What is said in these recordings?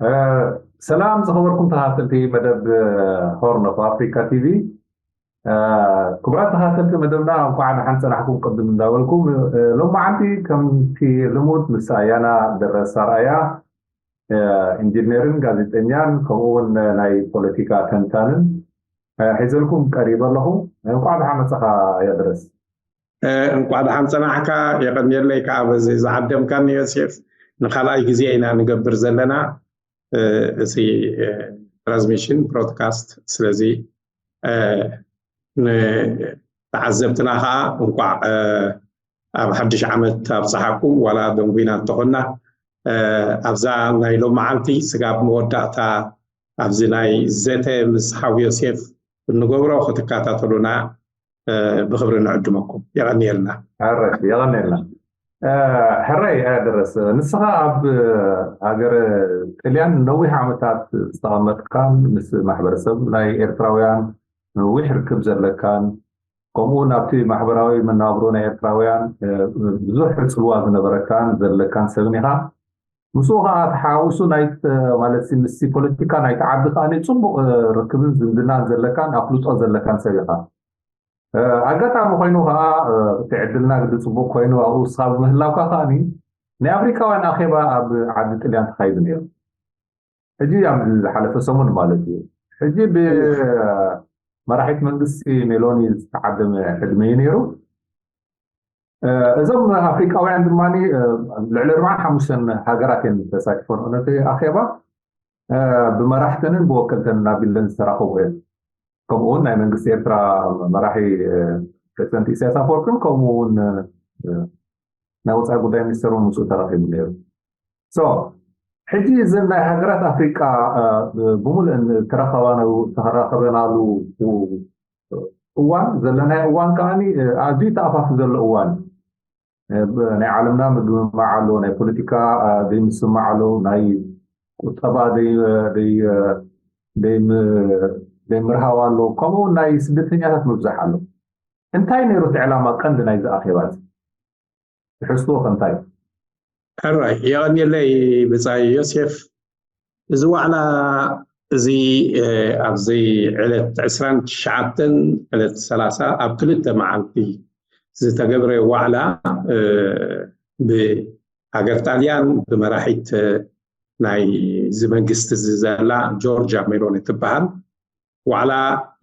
ሰላም ዝኸበርኩም ተኸታተልቲ መደብ ሆርን ኦፍ ኣፍሪካ ቲቪ። ክቡራት ተኸታተልቲ መደብና፣ እንኳዕ ደሓን ጸናሕኩም። ቅድም እንዳበልኩም፣ ሎማዓንቲ ከምቲ ልሙድ ምስ ኣያና ደረሳ ርኣያ፣ ኢንጂነርን ጋዜጠኛን ከምኡ እውን ናይ ፖለቲካ ተንታንን ሒዘልኩም ቀሪበ ኣለኹ። እንኳዕ ደሓን መጻኻ ኣያ ደረስ። እንኳዕ ደሓን ጸናሕካ። የቐንየለይ ከዓ በዚ ዝዓደምካኒ ዮሴፍ። ንካልኣይ ግዜ ኢና ንገብር ዘለና እዚ ትራንስሚሽን ብሮድካስት። ስለዚ ንተዓዘብትና ከዓ እንኳዕ ኣብ ሓድሽ ዓመት ኣብፀሓኩም። ዋላ ደንጉይና እንተኾንና ኣብዛ ናይ ሎም መዓልቲ ስጋብ መወዳእታ ኣብዚ ናይ ዘተ ምስ ሓው ዮሴፍ እንገብሮ ክትከታተሉና ብክብሪ ንዕድመኩም። የቐንየልና። የቐንየልና። ሕራይ ድረስ፣ ንስኻ ኣብ ሃገር ጥልያን ነዊሕ ዓመታት ዝተቐመጥካን ምስ ማሕበረሰብ ናይ ኤርትራውያን ነዊሕ ርክብ ዘለካን፣ ከምኡ እውን ኣብቲ ማሕበራዊ መናብሮ ናይ ኤርትራውያን ብዙሕ ጽልዋ ዝነበረካን ዘለካን ሰብን ኢኻ። ምስኡ ከዓ ተሓዋውሱ ናይ ማለት ምስቲ ፖለቲካ ናይቲ ዓዲ ከዓ ጽቡቕ ርክብን ዝምድናን ዘለካን ኣፍልጦ ዘለካን ሰብ ኢኻ። ኣጋጣሚ ኮይኑ ከዓ እቲ ዕድልና ግዲ ጽቡቕ ኮይኑ ኣብኡ ንስኻ ብምህላውካ ከዓኒ ናይ ኣፍሪካውያን ኣኼባ ኣብ ዓዲ ጥልያን ተኻይዱ ነይሩ። ሕጂ ኣብ ዝሓለፈ ሰሙን ማለት እዩ። ሕጂ ብመራሒት መንግስቲ ሜሎኒ ዝተዓደመ ዕድመ እዩ ነይሩ። እዞም ኣፍሪቃውያን ድማ ልዕሊ ኣርባዓን ሓሙሽተን ሃገራት እየን ተሳቲፎን ነቲ ኣኼባ። ብመራሕተንን ብወከልተንን ኣቢለን ዝተራኸቡ እየን። ከምኡውን ናይ መንግስቲ ኤርትራ መራሒ ፕሬዚደንት ኢሳያስ ኣፈወርቅን ከምኡውን ናይ ወፃኢ ጉዳይ ሚኒስተር እውን ምስኡ ተራኺቡ ነይሩ። ሕጂ እዘን ናይ ሃገራት ኣፍሪቃ ብምሉእን ተራኸባናሉ እዋን ዘለናዮ እዋን ከዓኒ ኣዝዩ ተኣፋፊ ዘሎ እዋን ናይ ዓለምና ምግምማዕ ኣሎ፣ ናይ ፖለቲካ ዘይምስማዕ ኣሎ፣ ናይ ቁጠባ ዘይምርሃው ኣሎ፣ ከምኡውን ናይ ስደተኛታት ምብዛሕ ኣሎ። እንታይ ነይሩ እቲ ዕላማ ቀንዲ ናይዚ ኣኼባ እዚ? ትሕዝትዎ ከ እንታይ? ሕራይ የቐንየለይ ብጻይ ዮሴፍ። እዚ ዋዕላ እዚ ኣብዚ ዕለት ዕስራን ትሽዓተን ዕለት ሰላሳ ኣብ ክልተ መዓልቲ ዝተገብረ ዋዕላ ብሃገር ጣልያን ብመራሒት ናይ እዚ መንግስቲ እዚ ዘላ ጆርጃ ሜሎኒ ትበሃል ዋዕላ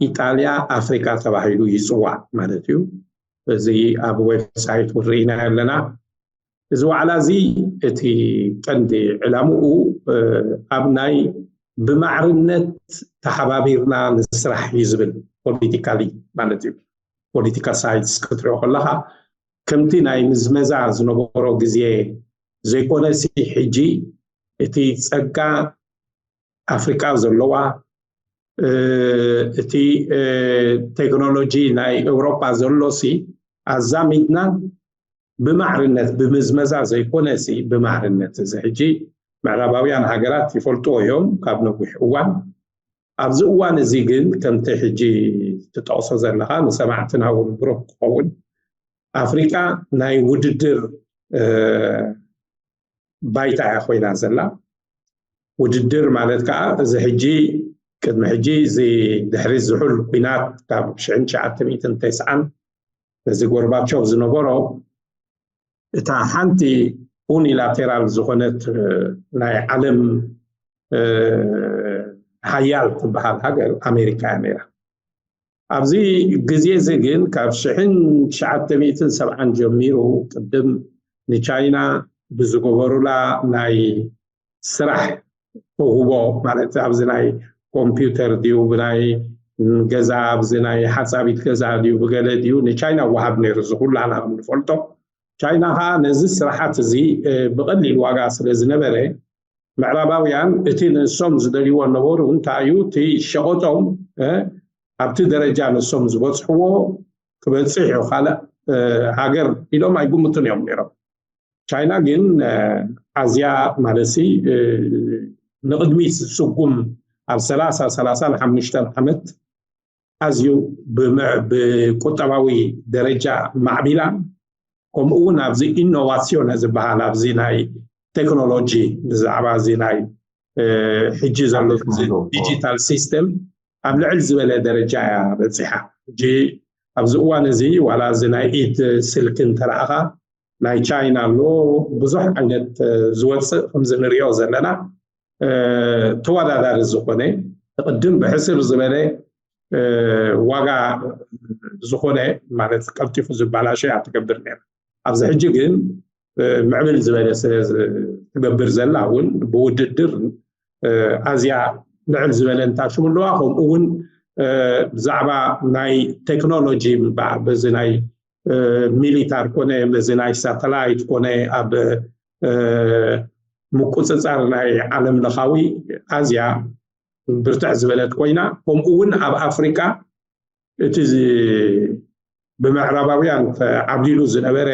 ኢጣልያ ኣፍሪካ ተባሂሉ ይፅዋዕ ማለት እዩ። እዚ ኣብ ዌብሳይት እውን ርኢና ኣለና። እዚ ዋዕላ እዚ እቲ ቀንዲ ዕላምኡ ኣብ ናይ ብማዕርነት ተሓባቢርና ንስራሕ እዩ ዝብል ፖለቲካሊ ማለት እዩ። ፖለቲካ ሳይንስ ክትሪኦ ከለካ ከምቲ ናይ ምዝመዛ ዝነበሮ ግዜ ዘይኮነሲ ሕጂ እቲ ፀጋ ኣፍሪቃ ዘለዋ እቲ ቴክኖሎጂ ናይ ኤውሮጳ ዘሎሲ ኣዛሚድና ብማዕርነት ብምዝመዛ ዘይኮነሲ ብማዕርነት እዚ ሕጂ ምዕራባውያን ሃገራት ይፈልጥዎ እዮም ካብ ነዊሕ እዋን። ኣብዚ እዋን እዚ ግን ከምቲ ሕጂ ትጠቕሶ ዘለካ ንሰማዕትና እውን ብሩህ ክኸውን ኣፍሪቃ ናይ ውድድር ባይታ እያ ኮይና ዘላ። ውድድር ማለት ከዓ እዚ ሕጂ ቅድሚ ሕጂ እዚ ድሕሪ ዝሑል ኩናት ካብ ሽሕን ትሽዓተ ሚእትን ተስዓን ነዚ ጎርባቾቭ ዝነበሮ እታ ሓንቲ ኡኒላቴራል ዝኾነት ናይ ዓለም ሓያል ትበሃል ሃገር ኣሜሪካ እያ ነይራ። ኣብዚ ግዜ እዚ ግን ካብ ሽሕን ትሽዓተ ሚእትን ሰብዓን ጀሚሩ ቅድም ንቻይና ብዝገበሩላ ናይ ስራሕ ተውህቦ ማለት ኣብዚ ናይ ኮምፒውተር ድዩ ብናይ ገዛ ኣብዚ ናይ ሓፃቢት ገዛ ድዩ ብገለ ድዩ ንቻይና ወሃብ ነይሩ እዚ ኩላና ከም ንፈልጦ። ቻይና ከዓ ነዚ ስራሓት እዚ ብቐሊል ዋጋ ስለ ዝነበረ ምዕራባውያን እቲ ንሶም ዝደልይዎ ነበሩ እንታይ እዩ እቲ ሸቐጦም ኣብቲ ደረጃ ንሶም ዝበፅሕዎ ክበፅሕ እዩ ካልእ ሃገር ኢሎም ኣይግምቱን እዮም ነይሮም። ቻይና ግን ኣዝያ ማለትሲ ንቕድሚት ዝስጉም ኣብ ሰላሳ ሰላሳን ሓሙሽተን ዓመት ኣዝዩ ብቁጠባዊ ደረጃ ማዕቢላ ከምኡ እውን ኣብዚ ኢኖቫሲዮን ዝበሃል ኣብዚ ናይ ቴክኖሎጂ ብዛዕባ እዚ ናይ ሕጂ ዘሎ ዲጂታል ሲስተም ኣብ ልዕል ዝበለ ደረጃ እያ በፂሓ። ሕጂ ኣብዚ እዋን እዚ ዋላ እዚ ናይ ኢድ ስልኪ እንተረኣኻ ናይ ቻይና ኣሎ፣ ብዙሕ ዓይነት ዝወፅእ ከምዚ ንሪኦ ዘለና ተወዳዳሪ ዝኾነ፣ ቅድም ብሕስር ዝበለ ዋጋ ዝኾነ ማለት ቀልጢፉ ዝበላሸ እያ ትገብር ነይራ። ኣብዚ ሕጂ ግን ምዕብል ዝበለ ስለ ትገብር ዘላ እውን ብውድድር ኣዝያ ልዕል ዝበለ እንታሽሙ ኣለዋ። ከምኡ እውን ብዛዕባ ናይ ቴክኖሎጂ በዚ ናይ ሚሊታር ኮነ በዚ ናይ ሳተላይት ኮነ ኣብ ምቁፅፃር ናይ ዓለም ለኻዊ ኣዝያ ብርትዕ ዝበለት ኮይና፣ ከምኡ እውን ኣብ ኣፍሪካ እቲ ብምዕራባውያን ተዓብሊሉ ዝነበረ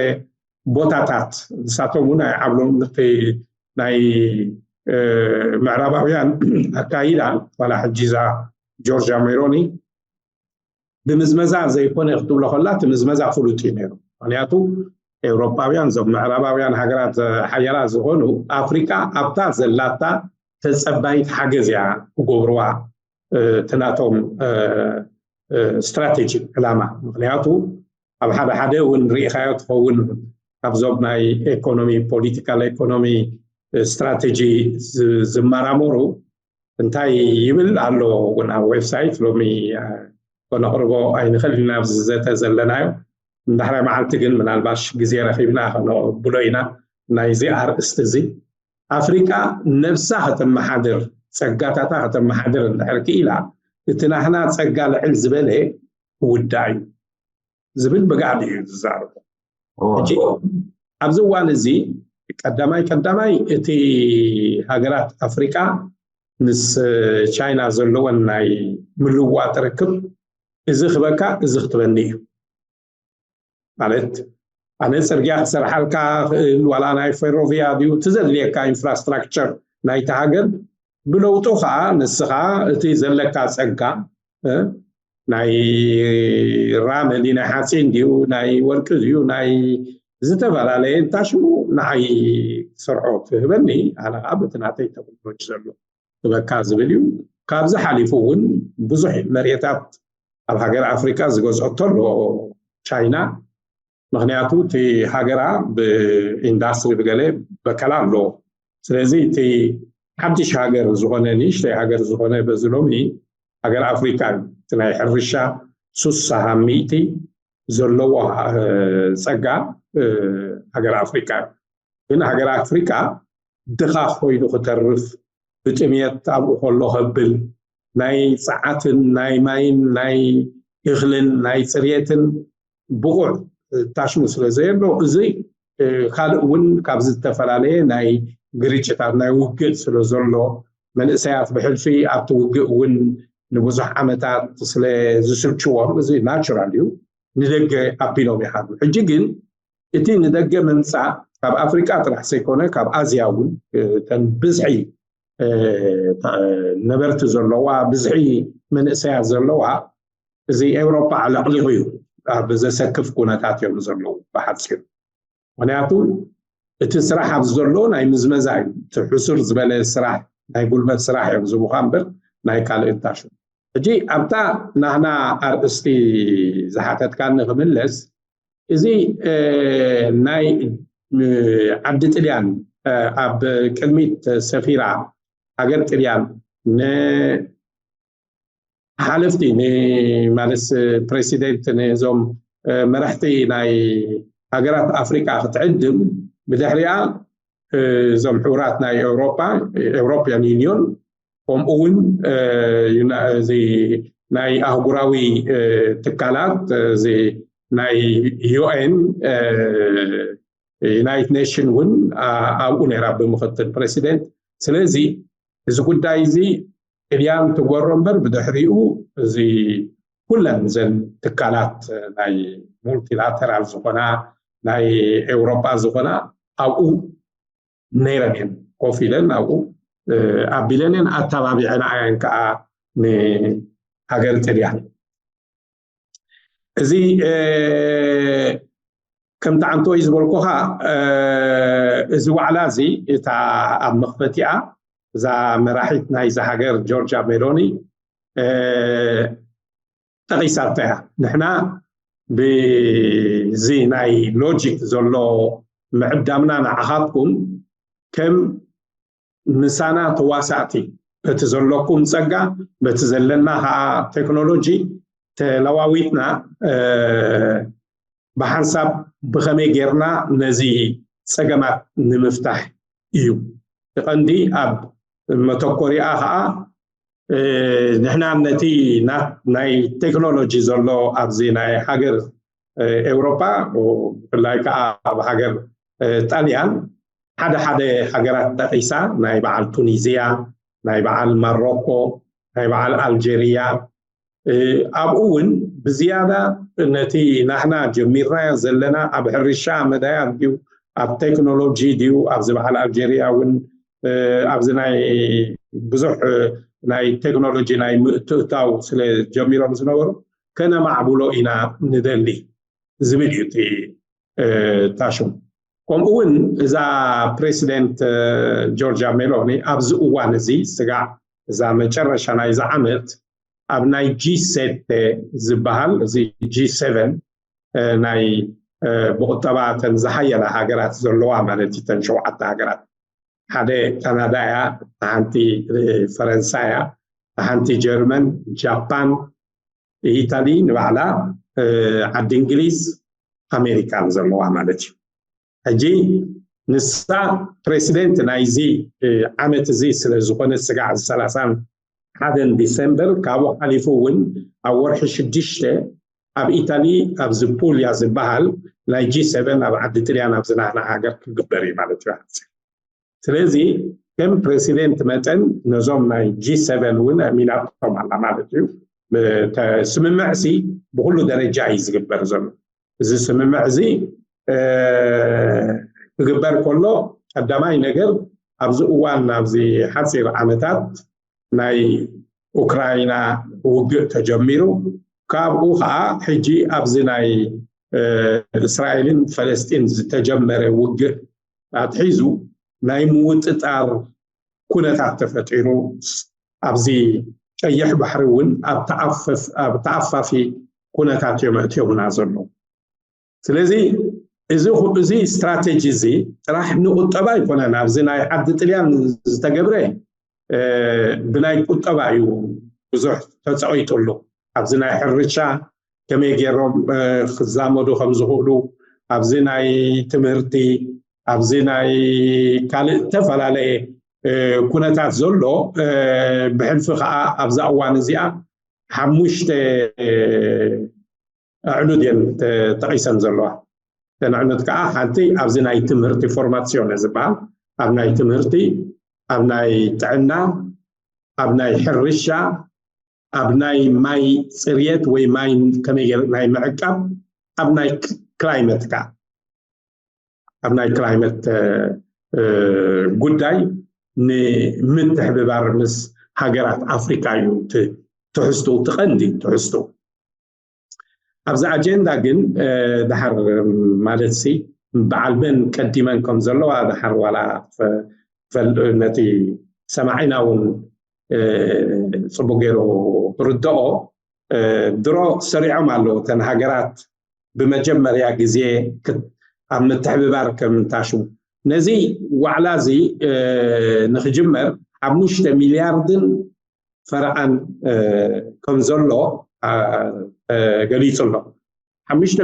ቦታታት ንሳቶም እውን ኣይዓብሎም። ናይ ምዕራባውያን ኣካይዳ ዋላ ሕጂ እዛ ጆርጃ ሜሎኒ ብምዝመዛ ዘይኮነ ክትብሎ ከላ እቲ ምዝመዛ ፍሉጥ እዩ ነይሩ። ምክንያቱ ኤውሮጳውያን እዞም ምዕራባውያን ሃገራት ሓያላት ዝኾኑ ኣፍሪካ ኣብታ ዘላታ ተፀባይት ሓገዝ እያ ክገብርዋ እቲ ናቶም ስትራቴጂ ዕላማ። ምክንያቱ ኣብ ሓደ ሓደ እውን ርኢኻዮ ትኸውን ካብዞም ናይ ኤኮኖሚ ፖሊቲካል ኤኮኖሚ ስትራቴጂ ዝመራመሩ እንታይ ይብል ኣሎ እውን ኣብ ዌብሳይት ሎሚ ከነቕርቦ ኣይንኽእል ኢና ኣብዚ ዘተ ዘለናዮ። ንዳሕራይ መዓልቲ ግን ምናልባሽ ግዜ ረኺብና ከነብሎ ኢና ናይዚ ኣርእስቲ እዚ። ኣፍሪቃ ነብሳ ከተመሓድር፣ ጸጋታታ ከተመሓድር እንድሕር ክኢላ፣ እቲ ናህና ጸጋ ልዕል ዝበለ ክውዳእ እዩ ዝብል ብጋዕዲ እዩ ዝዛረቡ። ሕጂ ኣብዚ እዋን እዚ ቀዳማይ ቀዳማይ እቲ ሃገራት ኣፍሪቃ ምስ ቻይና ዘለወን ናይ ምልዋጥ ርክብ እዚ ክበካ እዚ ክትበኒ እዩ ማለት ኣነ ፅርግያ ክሰርሓልካ ክእል ዋላ ናይ ፌሮቪያ ድዩ እቲ ዘድልየካ ኢንፍራስትራክቸር ናይቲ ሃገር ብለውጡ ከዓ ንስኻ እቲ ዘለካ ፀጋ ናይ ራመ ድዩ ናይ ሓፂን ድዩ ናይ ወርቂ ድዩ ናይ ዝተፈላለየ እንታይ ሽሙ ንዓይ ክሰርሖ ትህበኒ ኣነ ከዓ በቲ ናተይ ቴክኖሎጂ ዘሎ ክበካ ዝብል እዩ። ካብዚ ሓሊፉ እውን ብዙሕ መሬታት ኣብ ሃገር ኣፍሪካ ዝገዝኦቶ ኣሎ ቻይና። ምክንያቱ እቲ ሃገራ ብኢንዳስትሪ ብገለ በከላ ኣለዎ። ስለዚ እቲ ሓድሽ ሃገር ዝኾነ ንእሽተይ ሃገር ዝኾነ በዚ ሎሚ ሃገር ኣፍሪካ እዩ። እቲ ናይ ሕርሻ ሱሳ ሚእቲ ዘለዎ ፀጋ ሃገር ኣፍሪካ እዩ። ግን ሃገር ኣፍሪካ ድኻ ኮይኑ ክተርፍ ብጥምየት ኣብኡ ከሎ ከብል ናይ ፀዓትን ናይ ማይን ናይ እኽልን ናይ ፅርየትን ብቑዕ ታሽሙ ስለ ዘየሎ እዚ ካልእ እውን ካብ ዝተፈላለየ ናይ ግርጭታት ናይ ውግእ ስለ ዘሎ መንእሰያት ብሕልፊ ኣብቲ ውግእ እውን ንብዙሕ ዓመታት ስለ ዝስልችዎም እዚ ናቹራል እዩ። ንደገ ኣቢሎም ይሃሉ። ሕጂ ግን እቲ ንደገ ምምፃእ ካብ ኣፍሪቃ ጥራሕ ዘይኮነ ካብ ኣዝያ እውን ተን ብዝሒ ነበርቲ ዘለዋ ብዝሒ መንእሰያት ዘለዋ እዚ ኤውሮጳ ኣለቕሊቑ እዩ። ኣብ ዘሰክፍ ኩነታት እዮም ዘለዉ ብሓፂሩ። ምክንያቱ እቲ ስራሕ ኣብዚ ዘሎ ናይ ምዝመዛ እዩ። እቲ ሕሱር ዝበለ ስራሕ ናይ ጉልበት ስራሕ እዮም ዝቡኻ እምበር ናይ ካልእ እንታሹ። ሕጂ ኣብታ ናህና ኣርእስቲ ዝሓተትካኒ ክምለስ እዚ ናይ ዓዲ ጥልያን ኣብ ቅድሚት ሰፊራ ሃገር ጥልያን ንሓለፍቲ ማለት ፕሬሲደንት ንዞም መራሕቲ ናይ ሃገራት ኣፍሪቃ ክትዕድም ብድሕሪኣ እዞም ሕቡራት ናይ ኤውሮፓ ኤውሮፒያን ዩኒዮን ከምኡ እውን እዚ ናይ ኣህጉራዊ ትካላት እዚ ናይ ዩኤን ዩናይትድ ኔሽን እውን ኣብኡ ነይራ ብምክትል ፕሬሲደንት። ስለዚ እዚ ጉዳይ እዚ ጥልያን ትጎሮ እምበር ብድሕሪኡ እዚ ኩለን ዘን ትካላት ናይ ሙልቲላተራል ዝኾና ናይ ኤውሮጳ ዝኾና ኣብኡ ነይረን እየን ኮፍ ኢለን ኣብኡ ኣቢለን እየን ኣተባቢዐን ኣየን ከዓ ንሃገር ጥልያን። እዚ ከምቲ ዓንተወይ ዝበልኩኻ እዚ ዋዕላ እዚ እታ ኣብ መኽፈቲኣ እዛ መራሒት ናይዛ ሃገር ጆርጃ ሜሎኒ ጠቒሳታ እያ። ንሕና ብዚ ናይ ሎጂክ ዘሎ ምዕዳምና ንዓኻትኩም ከም ምሳና ተዋሳእቲ፣ በቲ ዘለኩም ጸጋ፣ በቲ ዘለና ከዓ ቴክኖሎጂ ተለዋዊጥና ብሓንሳብ ብኸመይ ጌርና ነዚ ጸገማት ንምፍታሕ እዩ። እቲ ቀንዲ ኣብ መተኮሪኣ ከዓ ንሕና ነቲ ናይ ቴክኖሎጂ ዘሎ ኣብዚ ናይ ሃገር ኤውሮጳ፣ ብፍላይ ከዓ ኣብ ሃገር ጣልያን ሓደ ሓደ ሃገራት ጠቒሳ፣ ናይ በዓል ቱኒዝያ፣ ናይ በዓል ማሮኮ፣ ናይ በዓል ኣልጀርያ፣ ኣብኡ እውን ብዝያዳ ነቲ ናህና ጀሚርናዮ ዘለና ኣብ ሕርሻ መዳያት ድዩ፣ ኣብ ቴክኖሎጂ ድዩ፣ ኣብዚ በዓል ኣልጀርያ እውን ኣብዚ ናይ ብዙሕ ናይ ቴክኖሎጂ ናይ ምእትእታው ስለ ጀሚሮም ዝነበሩ፣ ከነማዕብሎ ኢና ንደሊ ዝብል እዩ እቲ ታሹም። ከምኡ እውን እዛ ፕሬሲደንት ጆርጃ ሜሎኒ ኣብዚ እዋን እዚ ስጋዕ እዛ መጨረሻ ናይዚ ዓመት ኣብ ናይ ጂ ሴት ዝበሃል፣ እዚ ጂ ሰቨን ናይ ብቁጠባ ተን ዝሓየላ ሃገራት ዘለዋ ማለት እዩ፣ ተን ሸውዓተ ሃገራት፣ ሓደ ካናዳ እያ፣ ሓንቲ ፈረንሳ እያ፣ ሓንቲ ጀርመን፣ ጃፓን፣ ኢታሊ ንባዕላ፣ ዓዲ እንግሊዝ፣ ኣሜሪካን ዘለዋ ማለት እዩ። ሕጂ ንሳ ፕሬሲደንት ናይዚ ዓመት እዚ ስለ ዝኾነ፣ ስጋዕ ሰላሳን ሓደን ዲሰምበር፣ ካብኡ ሓሊፉ እውን ኣብ ወርሒ ሽዱሽተ ኣብ ኢታሊ ኣብዚ ፑልያ ዝበሃል ናይ ጂ ሰቨን ኣብ ዓዲ ጥልያን ኣብዚ ናህና ሃገር ክግበር እዩ ማለት እዩ። ስለዚ ከም ፕሬሲደንት መጠን ነዞም ናይ ጂ ሰቨን እውን ሚናቶም ኣላ ማለት እዩ። ስምምዕሲ ብኩሉ ደረጃ እዩ ዝግበር ዘሎ። እዚ ስምምዕ እዚ ክግበር ከሎ፣ ቀዳማይ ነገር ኣብዚ እዋን፣ ኣብዚ ሓፂር ዓመታት ናይ ኡክራይና ውግእ ተጀሚሩ፣ ካብኡ ከዓ ሕጂ ኣብዚ ናይ እስራኤልን ፈለስጢን ዝተጀመረ ውግእ ኣትሒዙ ናይ ምውጥጣር ኩነታት ተፈጢሩ፣ ኣብዚ ቀይሕ ባሕሪ እውን ኣብ ተኣፋፊ ኩነታት እዮም ኣእትዮምና ዘለዉ። ስለዚ እዚ ስትራቴጂ እዚ ጥራሕ ንቁጠባ ኣይኮነን። ኣብዚ ናይ ዓዲ ጥልያን ዝተገብረ ብናይ ቁጠባ እዩ ብዙሕ ተፀቒጥሉ። ኣብዚ ናይ ሕርሻ ከመይ ገይሮም ክዛመዱ ከም ዝኽእሉ፣ ኣብዚ ናይ ትምህርቲ፣ ኣብዚ ናይ ካልእ ዝተፈላለየ ኩነታት ዘሎ፣ ብሕልፊ ከዓ ኣብዛ እዋን እዚኣ ሓሙሽተ ኣዕኑድ እየን ተጠቒሰን ዘለዋ። እተን ኣዕኑድ ከዓ ሓንቲ ኣብዚ ናይ ትምህርቲ፣ ፎርማሲዮን ዝበሃል፣ ኣብ ናይ ትምህርቲ፣ ኣብ ናይ ጥዕና፣ ኣብ ናይ ሕርሻ፣ ኣብ ናይ ማይ ፅርየት ወይ ማይ ከመይ ገይር ናይ ምዕቃብ፣ ኣብ ናይ ክላይመት ከዓ ኣብ ናይ ክላይመት ጉዳይ ንምትሕብባር ምስ ሃገራት ኣፍሪካ እዩ ትሕዝቱ፣ ትቐንዲ ትሕዝቱ። ኣብዚ ኣጀንዳ ግን ድሓር ማለት ሲ በዓል መን ቀዲመን ከም ዘለዋ ድሓር ዋላ ነቲ ሰማዒና እውን ፅቡቅ ገይሩ ክርድኦ ድሮ ሰሪዖም ኣለዉ እተን ሃገራት ብመጀመርያ ግዜ ኣብ ምትሕብባር ከም እንታሹ። ነዚ ዋዕላ እዚ ንክጅመር ሓሙሽተ ሚልያርድን ፈረቓን ከም ዘሎ ገሊፁ ኣሎ። ሓሙሽተ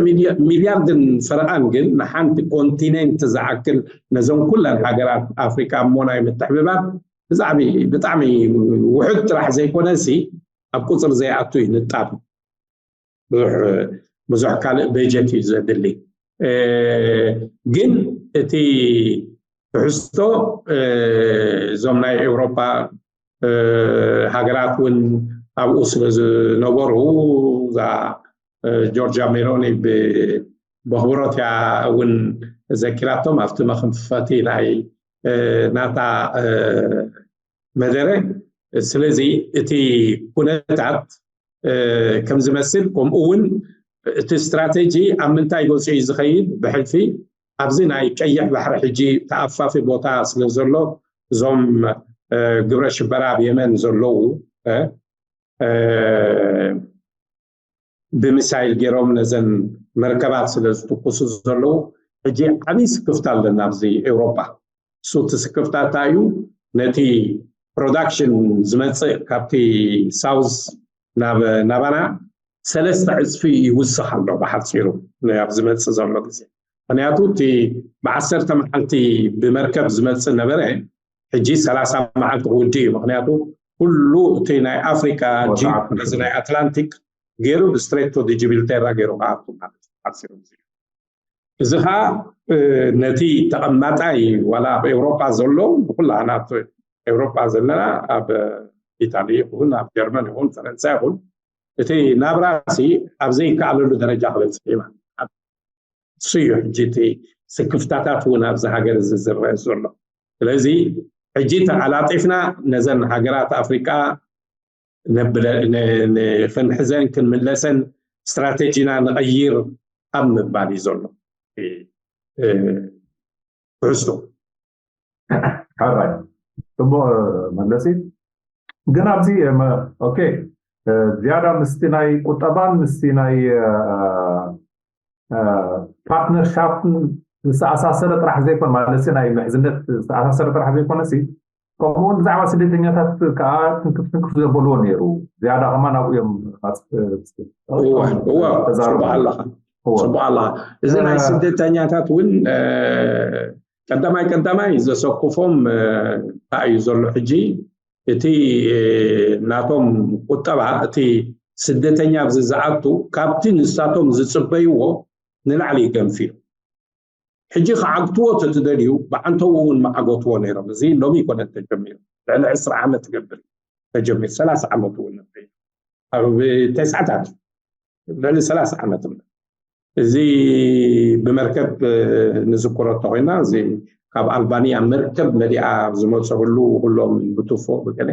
ሚልያርድን ፈረቓን ግን ንሓንቲ ኮንቲኔንት ዝኣክል ነዞም ኩለን ሃገራት ኣፍሪካ እሞ ናይ ምትሕብባር ብጣዕሚ ብጣዕሚ ውሑድ ጥራሕ ዘይኮነ ሲ ኣብ ቁፅር ዘይኣቱ እዩ ንጣብ። ብዙሕ ካልእ በጀት እዩ ዘድሊ። ግን እቲ ትሕዝቶ እዞም ናይ ኤውሮፓ ሃገራት እውን ኣብኡ ስለ ዝነበሩ እዛ ጆርጃ ሜሎኒ ብኣኽብሮት እያ እውን ዘኪራቶም ኣብቲ መኽፈቲ ናይ ናታ መደረ። ስለዚ እቲ ኩነታት ከም ዝመስል፣ ከምኡ እውን እቲ ስትራቴጂ ኣብ ምንታይ ገፁ እዩ ዝኸይድ፣ ብሕልፊ ኣብዚ ናይ ቀይሕ ባሕሪ ሕጂ ተኣፋፊ ቦታ ስለ ዘሎ እዞም ግብረ ሽበራ ኣብ የመን ዘለዉ ብሚሳይል ገይሮም ነዘን መርከባት ስለ ዝትኩሱ ዘለዉ፣ ሕጂ ዓብዪ ስክፍታ ኣለና ኣብዚ ኤውሮጳ። እሱ እቲ ስክፍታ እንታይ እዩ? ነቲ ፕሮዳክሽን ዝመፅእ ካብቲ ሳውዝ ናባና ሰለስተ ዕፅፊ ይውስኽ ኣሎ ብሓፂሩ ኣብ ዝመፅእ ዘሎ ግዜ። ምክንያቱ እቲ ብዓሰርተ መዓልቲ ብመርከብ ዝመፅእ ነበረ፣ ሕጂ ሰላሳ መዓልቲ ክውድእ እዩ። ምክንያቱ ኩሉ እቲ ናይ ኣፍሪካ ጂ ነዚ ናይ ኣትላንቲክ ገይሩ ብስትሬት ቱ ጂብሪልተራ ገይሩ ክኣቱ ማለት እዩ። እዚ ከዓ ነቲ ተቐማጣይ ዋላ ኣብ ኤውሮጳ ዘሎ ንኩላና ኤውሮጳ ዘለና ኣብ ኢታሊ ይኹን ኣብ ጀርመን ይኹን ፈረንሳ ይኹን እቲ ናብራሲ ኣብ ዘይከኣለሉ ደረጃ ክበፅሕ እዩ ማለት እዩ። እሱ እዩ ሕጂ እቲ ስክፍታታት እውን ኣብዚ ሃገር እዚ ዝረአ ዘሎ። ስለዚ ሕጂ ተቐላጢፍና ነዘን ሃገራት ኣፍሪቃ ክንሕዘን ክንምለሰን ስትራቴጂና ንቐይር ኣብ ምባል እዩ ዘሎ ትሕዝቶ። ሓራይ ጽቡቕ መለሲ። ግን ኣብዚ ኦኬ ዝያዳ ምስቲ ናይ ቁጠባን ምስቲ ናይ ፓርትነርሻፕን ዝተኣሳሰረ ጥራሕ ዘይኮነ ማለት ናይ ምሕዝነት ዝተኣሳሰረ ጥራሕ ዘይኮነ ከምኡውን ብዛዕባ ስደተኛታት ከዓ ትንክፍ ትንክፍ ዘበልዎ ነይሩ። ዝያዳ ከማ ናብኡ እዮም ጽቡቅ ኣለኻ። እዚ ናይ ስደተኛታት እውን ቀዳማይ ቀዳማይ ዘሰኩፎም እንታይ እዩ ዘሎ ሕጂ እቲ ናቶም ቁጠባ እቲ ስደተኛ ኣብዚ ዝኣቱ ካብቲ ንሳቶም ዝፅበይዎ ንላዕሊ ይገንፍ እዩ። ሕጂ ክዓግትዎ ተትደልዩ ብዓንተው እውን መዓገትዎ ነይሮም። እዚ ሎሚ ይኮነ ተጀሚሩ ልዕሊ ዕስራ ዓመት ትገብር ተጀሚሩ ሰላሳ ዓመት እውን ኣብ ተስዓታት ልዕሊ ሰላሳ ዓመት እዚ ብመርከብ ንዝክሮ እንተኮይና እዚ ካብ ኣልባንያ መርከብ መሊኣ ዝመፀ ሁሉ ኩሎም ብቱፎ ብገለ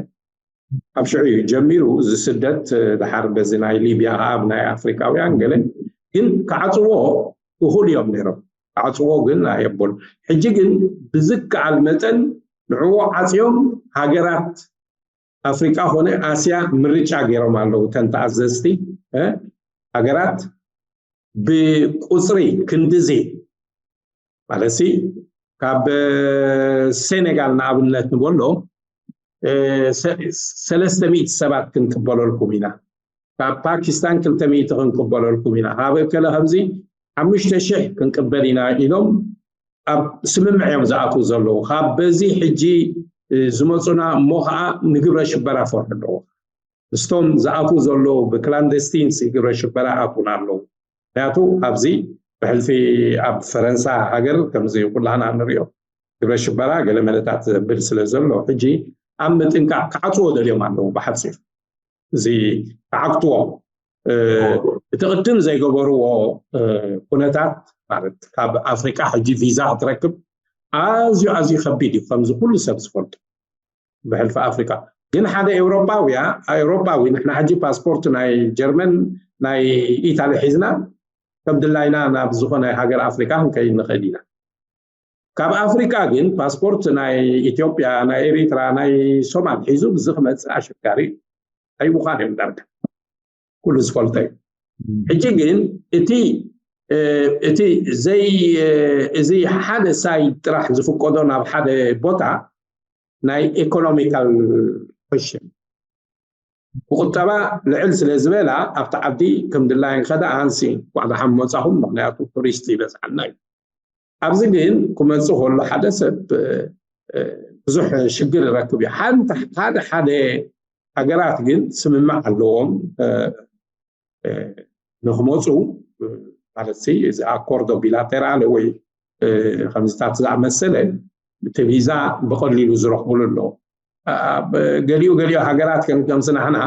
ኣብ ሽዑ እዩ ጀሚሩ። እዚ ስደት ድሓር በዚ ናይ ሊብያ ኣብ ናይ ኣፍሪካውያን ገለ ግን ክዓፅዎ እኹል እዮም ነይሮም። ክዓፅዎ ግን ኣየቦል። ሕጂ ግን ብዝከኣል መጠን ንዕዎ ዓፅዮም ሃገራት ኣፍሪቃ ኮነ ኣስያ ምርጫ ገይሮም ኣለዉ። እተን ተኣዘዝቲ ሃገራት ብቁፅሪ ክንድዚ ማለት ካብ ሴኔጋል ንኣብነት ንበሎ ሰለስተ ሚእቲ ሰባት ክንቅበለልኩም ኢና፣ ካብ ፓኪስታን ክልተ ሚእቲ ክንቅበለልኩም ኢና፣ ካብ እከለ ከምዚ ሓሙሽተ ሽሕ ክንቅበል ኢና ኢሎም ኣብ ስምምዕ እዮም ዝኣትዉ ዘለዉ። ካብ በዚ ሕጂ ዝመፁና እሞ ከዓ ንግብረ ሽበራ ፈርሑ ኣለዎ። ምስቶም ዝኣትዉ ዘለዉ ብክላንደስቲንስ ግብረ ሽበራ ኣትዉና ኣለዉ። ምክንያቱ ኣብዚ ብሕልፊ ኣብ ፈረንሳ ሃገር ከምዚ ኩላና ንሪኦ ግብረ ሽበራ ገለ መለታት ዘብል ስለ ዘሎ ሕጂ ኣብ ምጥንቃቕ ክዓፅዎ ደልዮም ኣለዉ። ብሓፂር እዚ ክዓግትዎ እቲ ቅድም ዘይገበርዎ ኩነታት ማለት ካብ ኣፍሪቃ ሕጂ ቪዛ ክትረክብ ኣዝዩ ኣዝዩ ከቢድ እዩ። ከምዚ ኩሉ ሰብ ዝፈልጡ ብሕልፊ ኣፍሪቃ ግን ሓደ ኤውሮጳውያ ኤውሮጳዊ ንሕና ሕጂ ፓስፖርት ናይ ጀርመን ናይ ኢታሊ ሒዝና ከም ድላይና ናብ ዝኾነ ሃገር ኣፍሪቃ ክንከይድ ንኽእል ኢና። ካብ ኣፍሪቃ ግን ፓስፖርት ናይ ኢትዮጵያ ናይ ኤሪትራ ናይ ሶማል ሒዙ ብዚ ክመፅእ ኣሸጋሪ እዩ። ኣይምዃን እዮም ዳርጋ ኩሉ ዝፈልጦ እዩ። ሕጂ ግን እቲ እቲ ዘይ እዚ ሓደ ሳይድ ጥራሕ ዝፍቀዶ ናብ ሓደ ቦታ ናይ ኢኮኖሚካል ፕሬሽር ብቁጠባ ልዕል ስለ ዝበላ ኣብቲ ዓዲ ከም ድላየን ከዳ ሃንሲ ዋዕዳ ሓሞፃኹም ምክንያቱ ቱሪስት ይበዝሓና እዩ። ኣብዚ ግን ክመፅእ ከሎ ሓደ ሰብ ብዙሕ ሽግር ይረክብ እዩ። ሓደ ሓደ ሃገራት ግን ስምምዕ ኣለዎም ንክመፁ ማለት እዚ ኣኮርዶ ቢላተራል ወይ ከምዚታት ዝኣመሰለ እቲ ቪዛ ብቀሊሉ ዝረክብሉ ኣለዎ። ገሊኡ ገሊኡ ሃገራት ከም ከምዚ ናህና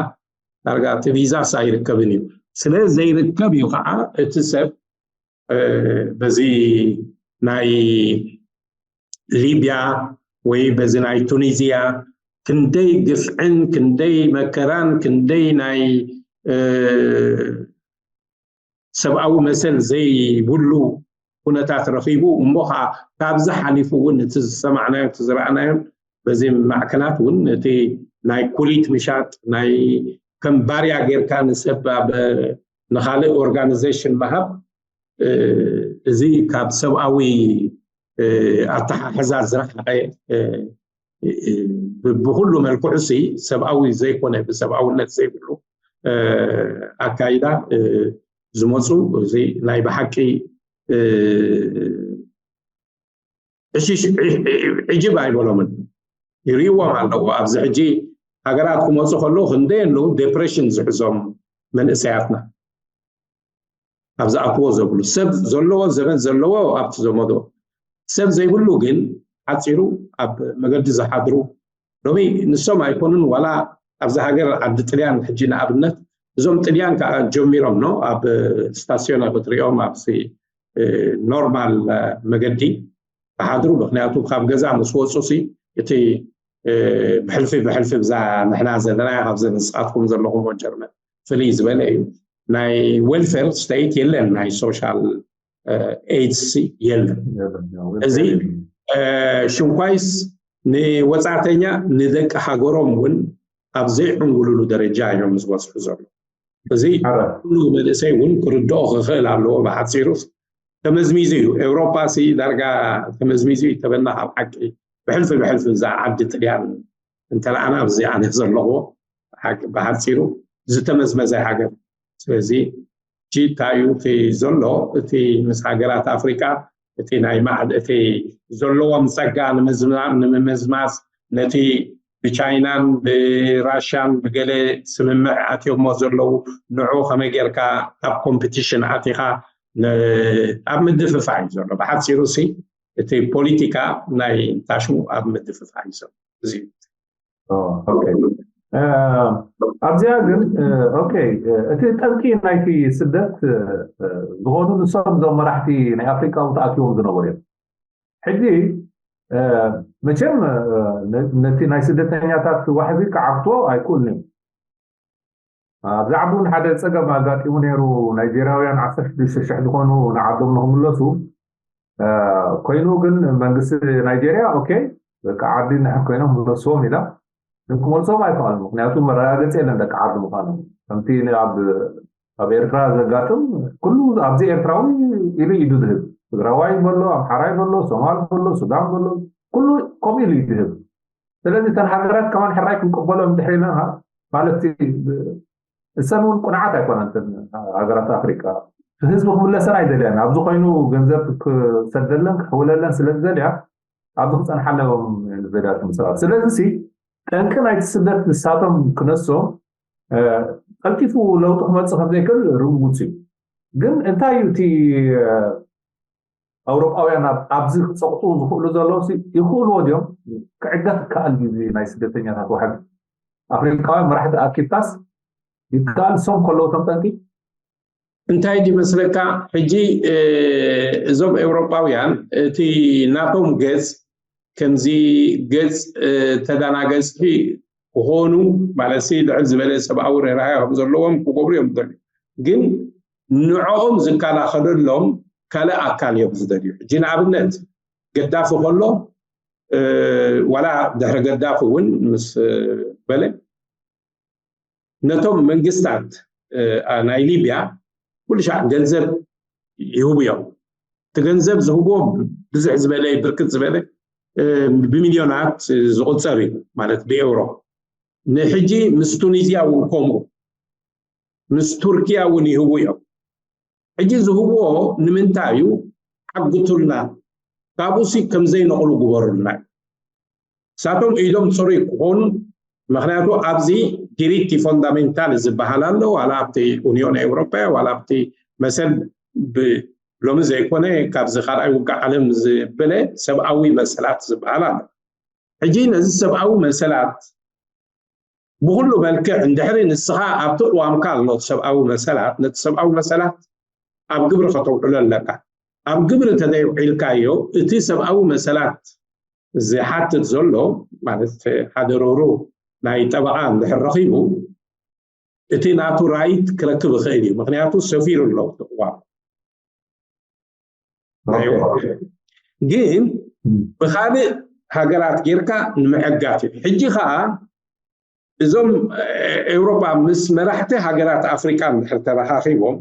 ዳርጋ እቲ ቪዛስ ኣይርከብን እዩ። ስለ ዘይርከብ እዩ ከዓ እቲ ሰብ በዚ ናይ ሊብያ ወይ በዚ ናይ ቱኒዝያ ክንደይ ግፍዕን ክንደይ መከራን ክንደይ ናይ ሰብኣዊ መሰል ዘይብሉ ኩነታት ረኺቡ እሞ ከዓ ካብዚ ሓሊፉ እውን እቲ ዝሰማዕናዮ እቲ ዝረኣናዮን በዚ ማዕከናት እውን እቲ ናይ ኩሊት ምሻጥ ናይ ከም ባርያ ጌርካ ንሰብ ኣብ ንኻልእ ኦርጋናይዜሽን ምሃብ እዚ ካብ ሰብኣዊ ኣተሓሕዛ ዝረሓቐ ብኩሉ መልክዑ ሲ ሰብኣዊ ዘይኮነ ብሰብኣውነት ዘይብሉ ኣካይዳ ዝመፁ እዚ ናይ ብሓቂ ዕጅብ ኣይበሎምን ይርእይዎም ኣለዎ። ኣብዚ ሕጂ ሃገራት ክመፁ ከለዉ ክንደይ ኣለዉ ዴፕሬሽን ዝሕዞም መንእሰያትና ኣብ ዝኣትዎ ዘብሉ ሰብ ዘለዎ ዘበን ዘለዎ ኣብቲ ዘመዶ ሰብ ዘይብሉ ግን ሓፂሩ ኣብ መገዲ ዝሓድሩ ሎሚ ንሶም ኣይኮኑን ዋላ ኣብዚ ሃገር ዓዲ ጥልያን ሕጂ ንኣብነት እዞም ጥልያን ከዓ ጀሚሮም ኖ ኣብ ስታሲዮና ክትሪኦም ኣብዚ ኖርማል መገዲ ዝሓድሩ ምክንያቱ ካብ ገዛ ምስ ወፁ ሲ እቲ ብሕልፊ ብሕልፊ ብዛ ንሕና ዘለና ካብዚ ንስኻትኩም ዘለኹም ጀርመን ፍልይ ዝበለ እዩ ናይ ዌልፌር ስቴት የለን ናይ ሶሻል ኤድስ የለን እዚ ሽንኳይስ ንወፃእተኛ ንደቂ ሃገሮም እውን ኣብ ዘይዕንጉልሉ ደረጃ እዮም ዝበፅሑ ዘሎ እዚ ኩሉ መንእሰይ እውን ክርድኦ ክኽእል ኣለዎ ብሓፂሩ ተመዝሚዙ እዩ ኤውሮጳ ሲ ዳርጋ ተመዝሚዙ እዩ ተበልና ካብ ሓቂ ብሕልፊ ብሕልፊ እዛ ዓዲ ጥልያን እንተለኣና ኣብዚ ኣነ ዘለዎ ብሓፂሩ ዝተመዝመዘ ሃገር ስለዚ ጂ እንታይ እዩ እቲ ዘሎ እቲ ምስ ሃገራት ኣፍሪቃ እቲ ናይ ማዕድ እቲ ዘለዎም ጸጋ ንምምዝማዝ ነቲ ብቻይናን ብራሽያን ብገለ ስምምዕ ኣትዮሞ ዘለዉ ንዑ ከመይ ጌርካ ኣብ ኮምፒቲሽን ኣቲኻ ኣብ ምድፍፋዕ እዩ ዘሎ ብሓፂሩ ሲ እቲ ፖለቲካ ናይ ታሽሙ ኣብ ምድፍፋዕ እዩ ዘሎ እዚ ኣብዚኣ ግን ኦኬ እቲ ጠንቂ ናይቲ ስደት ዝኾኑ ንሶም ዞም መራሕቲ ናይ ኣፍሪቃ ተኣኪቦም ዝነበሩ እዮም ሕጂ መቸም ነቲ ናይ ስደተኛታት ዋሕዚ ክዓግቶ ኣይክእሉን እዮም ኣብዚ ዓዲ እውን ሓደ ፀገም ኣጋጢሙ ነይሩ ናይጀርያውያን ዓሰርተ ሽዱሽተ ሽሕ ዝኾኑ ንዓዶም ንክምለሱ ኮይኑ ግን መንግስቲ ናይጀርያ ኦኬ በቃ ዓዲ ንሕር ኮይኖም ክመልስዎም ኢላ ግን ክመልሶም ኣይከኣሉ ምክንያቱ መረጋገፂ የለን ደቂ ዓዲ ምኳኖም ከምቲ ኣብ ኣብ ኤርትራ ዘጋጥም ኩሉ ኣብዚ ኤርትራዊ ኢሉ ኢዱ ዝህብ ትግራዋይ በሎ ኣምሓራይ በሎ ሶማል በሎ ሱዳን በሎ ኩሉ ከምኡ ኢሉ ይድህብ ስለዚ እተን ሃገራት ከማን ሕራይ ክንቀበሎም ድሕር ኢልና ማለት እሰን እውን ቁንዓት ኣይኮነን እተን ሃገራት ኣፍሪቃ ህዝቢ ክምለሰን ኣይደልያን ኣብዚ ኮይኑ ገንዘብ ክሰደለን ክሕውለለን ስለ ዝደልያ ኣብዚ ክፀንሓለን ዝደልያ ትምስራት ስለዚ ሲ ጠንቂ ናይቲ ስደት ንሳቶም ክነሶም ቀልጢፉ ለውጢ ክመፅእ ከምዘይክእል ርጉፅ እዩ ግን እንታይ እዩ እቲ ኣውሮጳውያን ኣብዚ ክፀቕጡ ዝኽእሉ ዘለዉ ይኽእልዎ ድዮም ክዕገት ይከኣል እዩ ናይ ስደተኛታት ዋሕዚ ኣፍሪቃውያን መራሕቲ ኣኪብካስ ይከኣል ሶም ከለዉ ተምጠንቂ እንታይ ድመስለካ ሕጂ እዞም ኤውሮጳውያን እቲ ናቶም ገፅ ከምዚ ገፅ ተዳናገፅቲ ክኾኑ ማለት ልዕል ዝበለ ሰብኣዊ ርህራሄ ከም ዘለዎም ክገብሩ እዮም ዝደልዩ ግን ንዕኦም ዝከላኸለሎም ካልእ ኣካል እዮም ዝደልዩ ሕጂ ንኣብነት ገዳፊ ከሎ ዋላ ድሕሪ ገዳፊ እውን ምስ በለ ነቶም መንግስታት ናይ ሊብያ ኩሉ ሻዕ ገንዘብ ይህቡ እዮም እቲ ገንዘብ ዝህብዎ ብዙሕ ዝበለ ብርክት ዝበለ ብሚልዮናት ዝቁፀር እዩ ማለት ብኤውሮ ንሕጂ ምስ ቱኒዝያ እውን ከምኡ ምስ ቱርኪያ እውን ይህቡ እዮም ሕጂ ዝህብዎ ንምንታይ እዩ ዓግቱልና ካብኡሲ ከምዘይነቕሉ ግበሩልና እዩ ሳቶም ኢዶም ፅሩይ ክኾኑ ምክንያቱ ኣብዚ ዲሪቲ ፎንዳሜንታል ዝበሃል ኣሎ ዋላ ኣብቲ ኡኒዮን ኤውሮጳ ዋላ ኣብቲ መሰል ሎሚ ዘይኮነ ካብዚ ካልኣይ ውግእ ዓለም ዝበለ ሰብኣዊ መሰላት ዝበሃል ኣሎ ሕጂ ነዚ ሰብኣዊ መሰላት ብኩሉ መልክዕ እንድሕሪ ንስኻ ኣብቲ ቅዋምካ ኣሎ ሰብኣዊ መሰላት ነቲ ሰብኣዊ መሰላት ኣብ ግብሪ ከተውዕሎ ኣለካ ኣብ ግብሪ ተዘይውዒልካዮ እቲ ሰብኣዊ መሰላት ዝሓትት ዘሎ ማለት ሓደ ርህሩ ናይ ጠበቓ እንድሕር ረኺቡ እቲ ናቱ ራይት ክረክብ ይኽእል እዩ ምክንያቱ ሰፊሩ ኣሎ እቲ ቅዋም ግን ብካልእ ሃገራት ጌርካ ንምዕጋት እዩ። ሕጂ ከዓ እዞም ኤውሮጳ ምስ መራሕቲ ሃገራት ኣፍሪቃ እንድሕር ተረኻኺቦም፣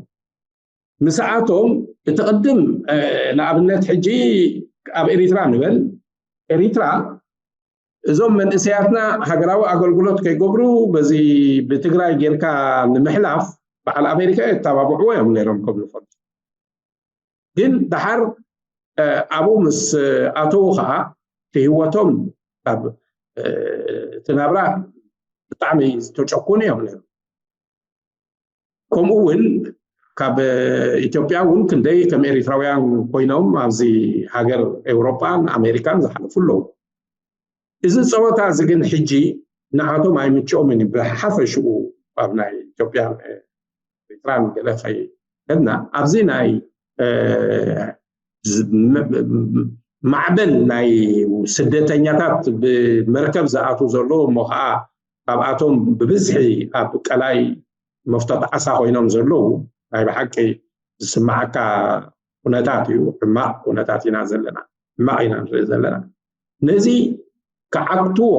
ምስኣቶም እቲ ቅድም ንኣብነት ሕጂ ኣብ ኤሪትራ ንበል፣ ኤሪትራ እዞም መንእሰያትና ሃገራዊ ኣገልግሎት ከይገብሩ በዚ ብትግራይ ጌርካ ንምሕላፍ በዓል ኣሜሪካ የተባብዕዎ እዮም ነይሮም ከም ንፈልጡ። ግን ደሓር ኣብኡ ምስ ኣተዉ ከዓ እቲ ህይወቶም ካብ እቲ ናብራ ብጣዕሚ ዝተጨኩኑ እዮም ነይሮም። ከምኡ እውን ካብ ኢትዮጵያ እውን ክንደይ ከም ኤሪትራውያን ኮይኖም ኣብዚ ሃገር ኤውሮጳን ኣሜሪካን ዝሓለፉ ኣለዉ። እዚ ፀወታ እዚ ግን ሕጂ ንዓቶም ኣይምችኦምን እዩ። ብሓፈሽኡ ኣብ ናይ ኢትዮጵያን ኤሪትራን ገለ ከይከድና ኣብዚ ናይ ማዕበል ናይ ስደተኛታት ብመርከብ ዝኣትዉ ዘለዉ እሞ ከዓ ካብኣቶም ብብዝሒ ኣብ ቀላይ መፍቶ ጣዕሳ ኮይኖም ዘለዉ ናይ ብሓቂ ዝስማዓካ ኩነታት እዩ። ሕማቕ ኩነታት ኢና ዘለና፣ ሕማቕ ኢና ንርኢ ዘለና። ነዚ ክዓግትዎ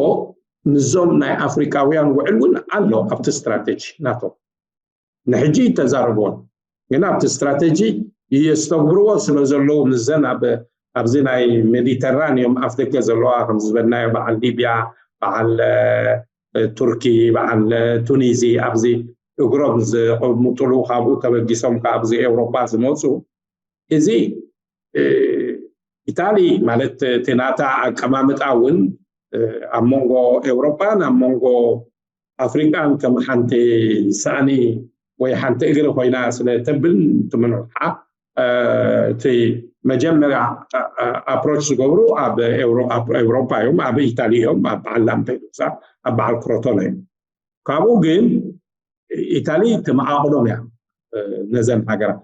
ምስዞም ናይ ኣፍሪቃውያን ውዕል እውን ኣሎ ኣብቲ ስትራቴጂ ናቶም። ንሕጂ ተዛረብዎን ግን ኣብቲ ስትራቴጂ የስተግብርዎ ስለ ዘለዉ ምስዘን ኣብ ኣብዚ ናይ ሜዲተራንዮም ኣፍደገ ዘለዋ ከም ዝበልናዮ በዓል ሊብያ፣ በዓል ቱርኪ፣ በዓል ቱኒዚ ኣብዚ እግሮም ዝቕምጥሉ ካብኡ ተበጊሶም ካብ ኣብዚ ኤውሮፓ ዝመፁ እዚ ኢታሊ ማለት እቲ ናታ ኣቀማምጣ እውን ኣብ መንጎ ኤውሮፓን ኣብ መንጎ ኣፍሪቃን ከም ሓንቲ ሳእኒ ወይ ሓንቲ እግሪ ኮይና ስለ ተብል ትምንዑ ከዓ እቲ መጀመርያ ኣፕሮች ዝገብሩ ኣብ ኤውሮፓ እዮም፣ ኣብ ኢታሊ እዮም፣ ኣብ በዓል ላምፔዱሳ፣ ኣብ በዓል ክሮቶነ እዮም። ካብኡ ግን ኢታሊ ተመዓቕሎም እያ ነዘን ሃገራት።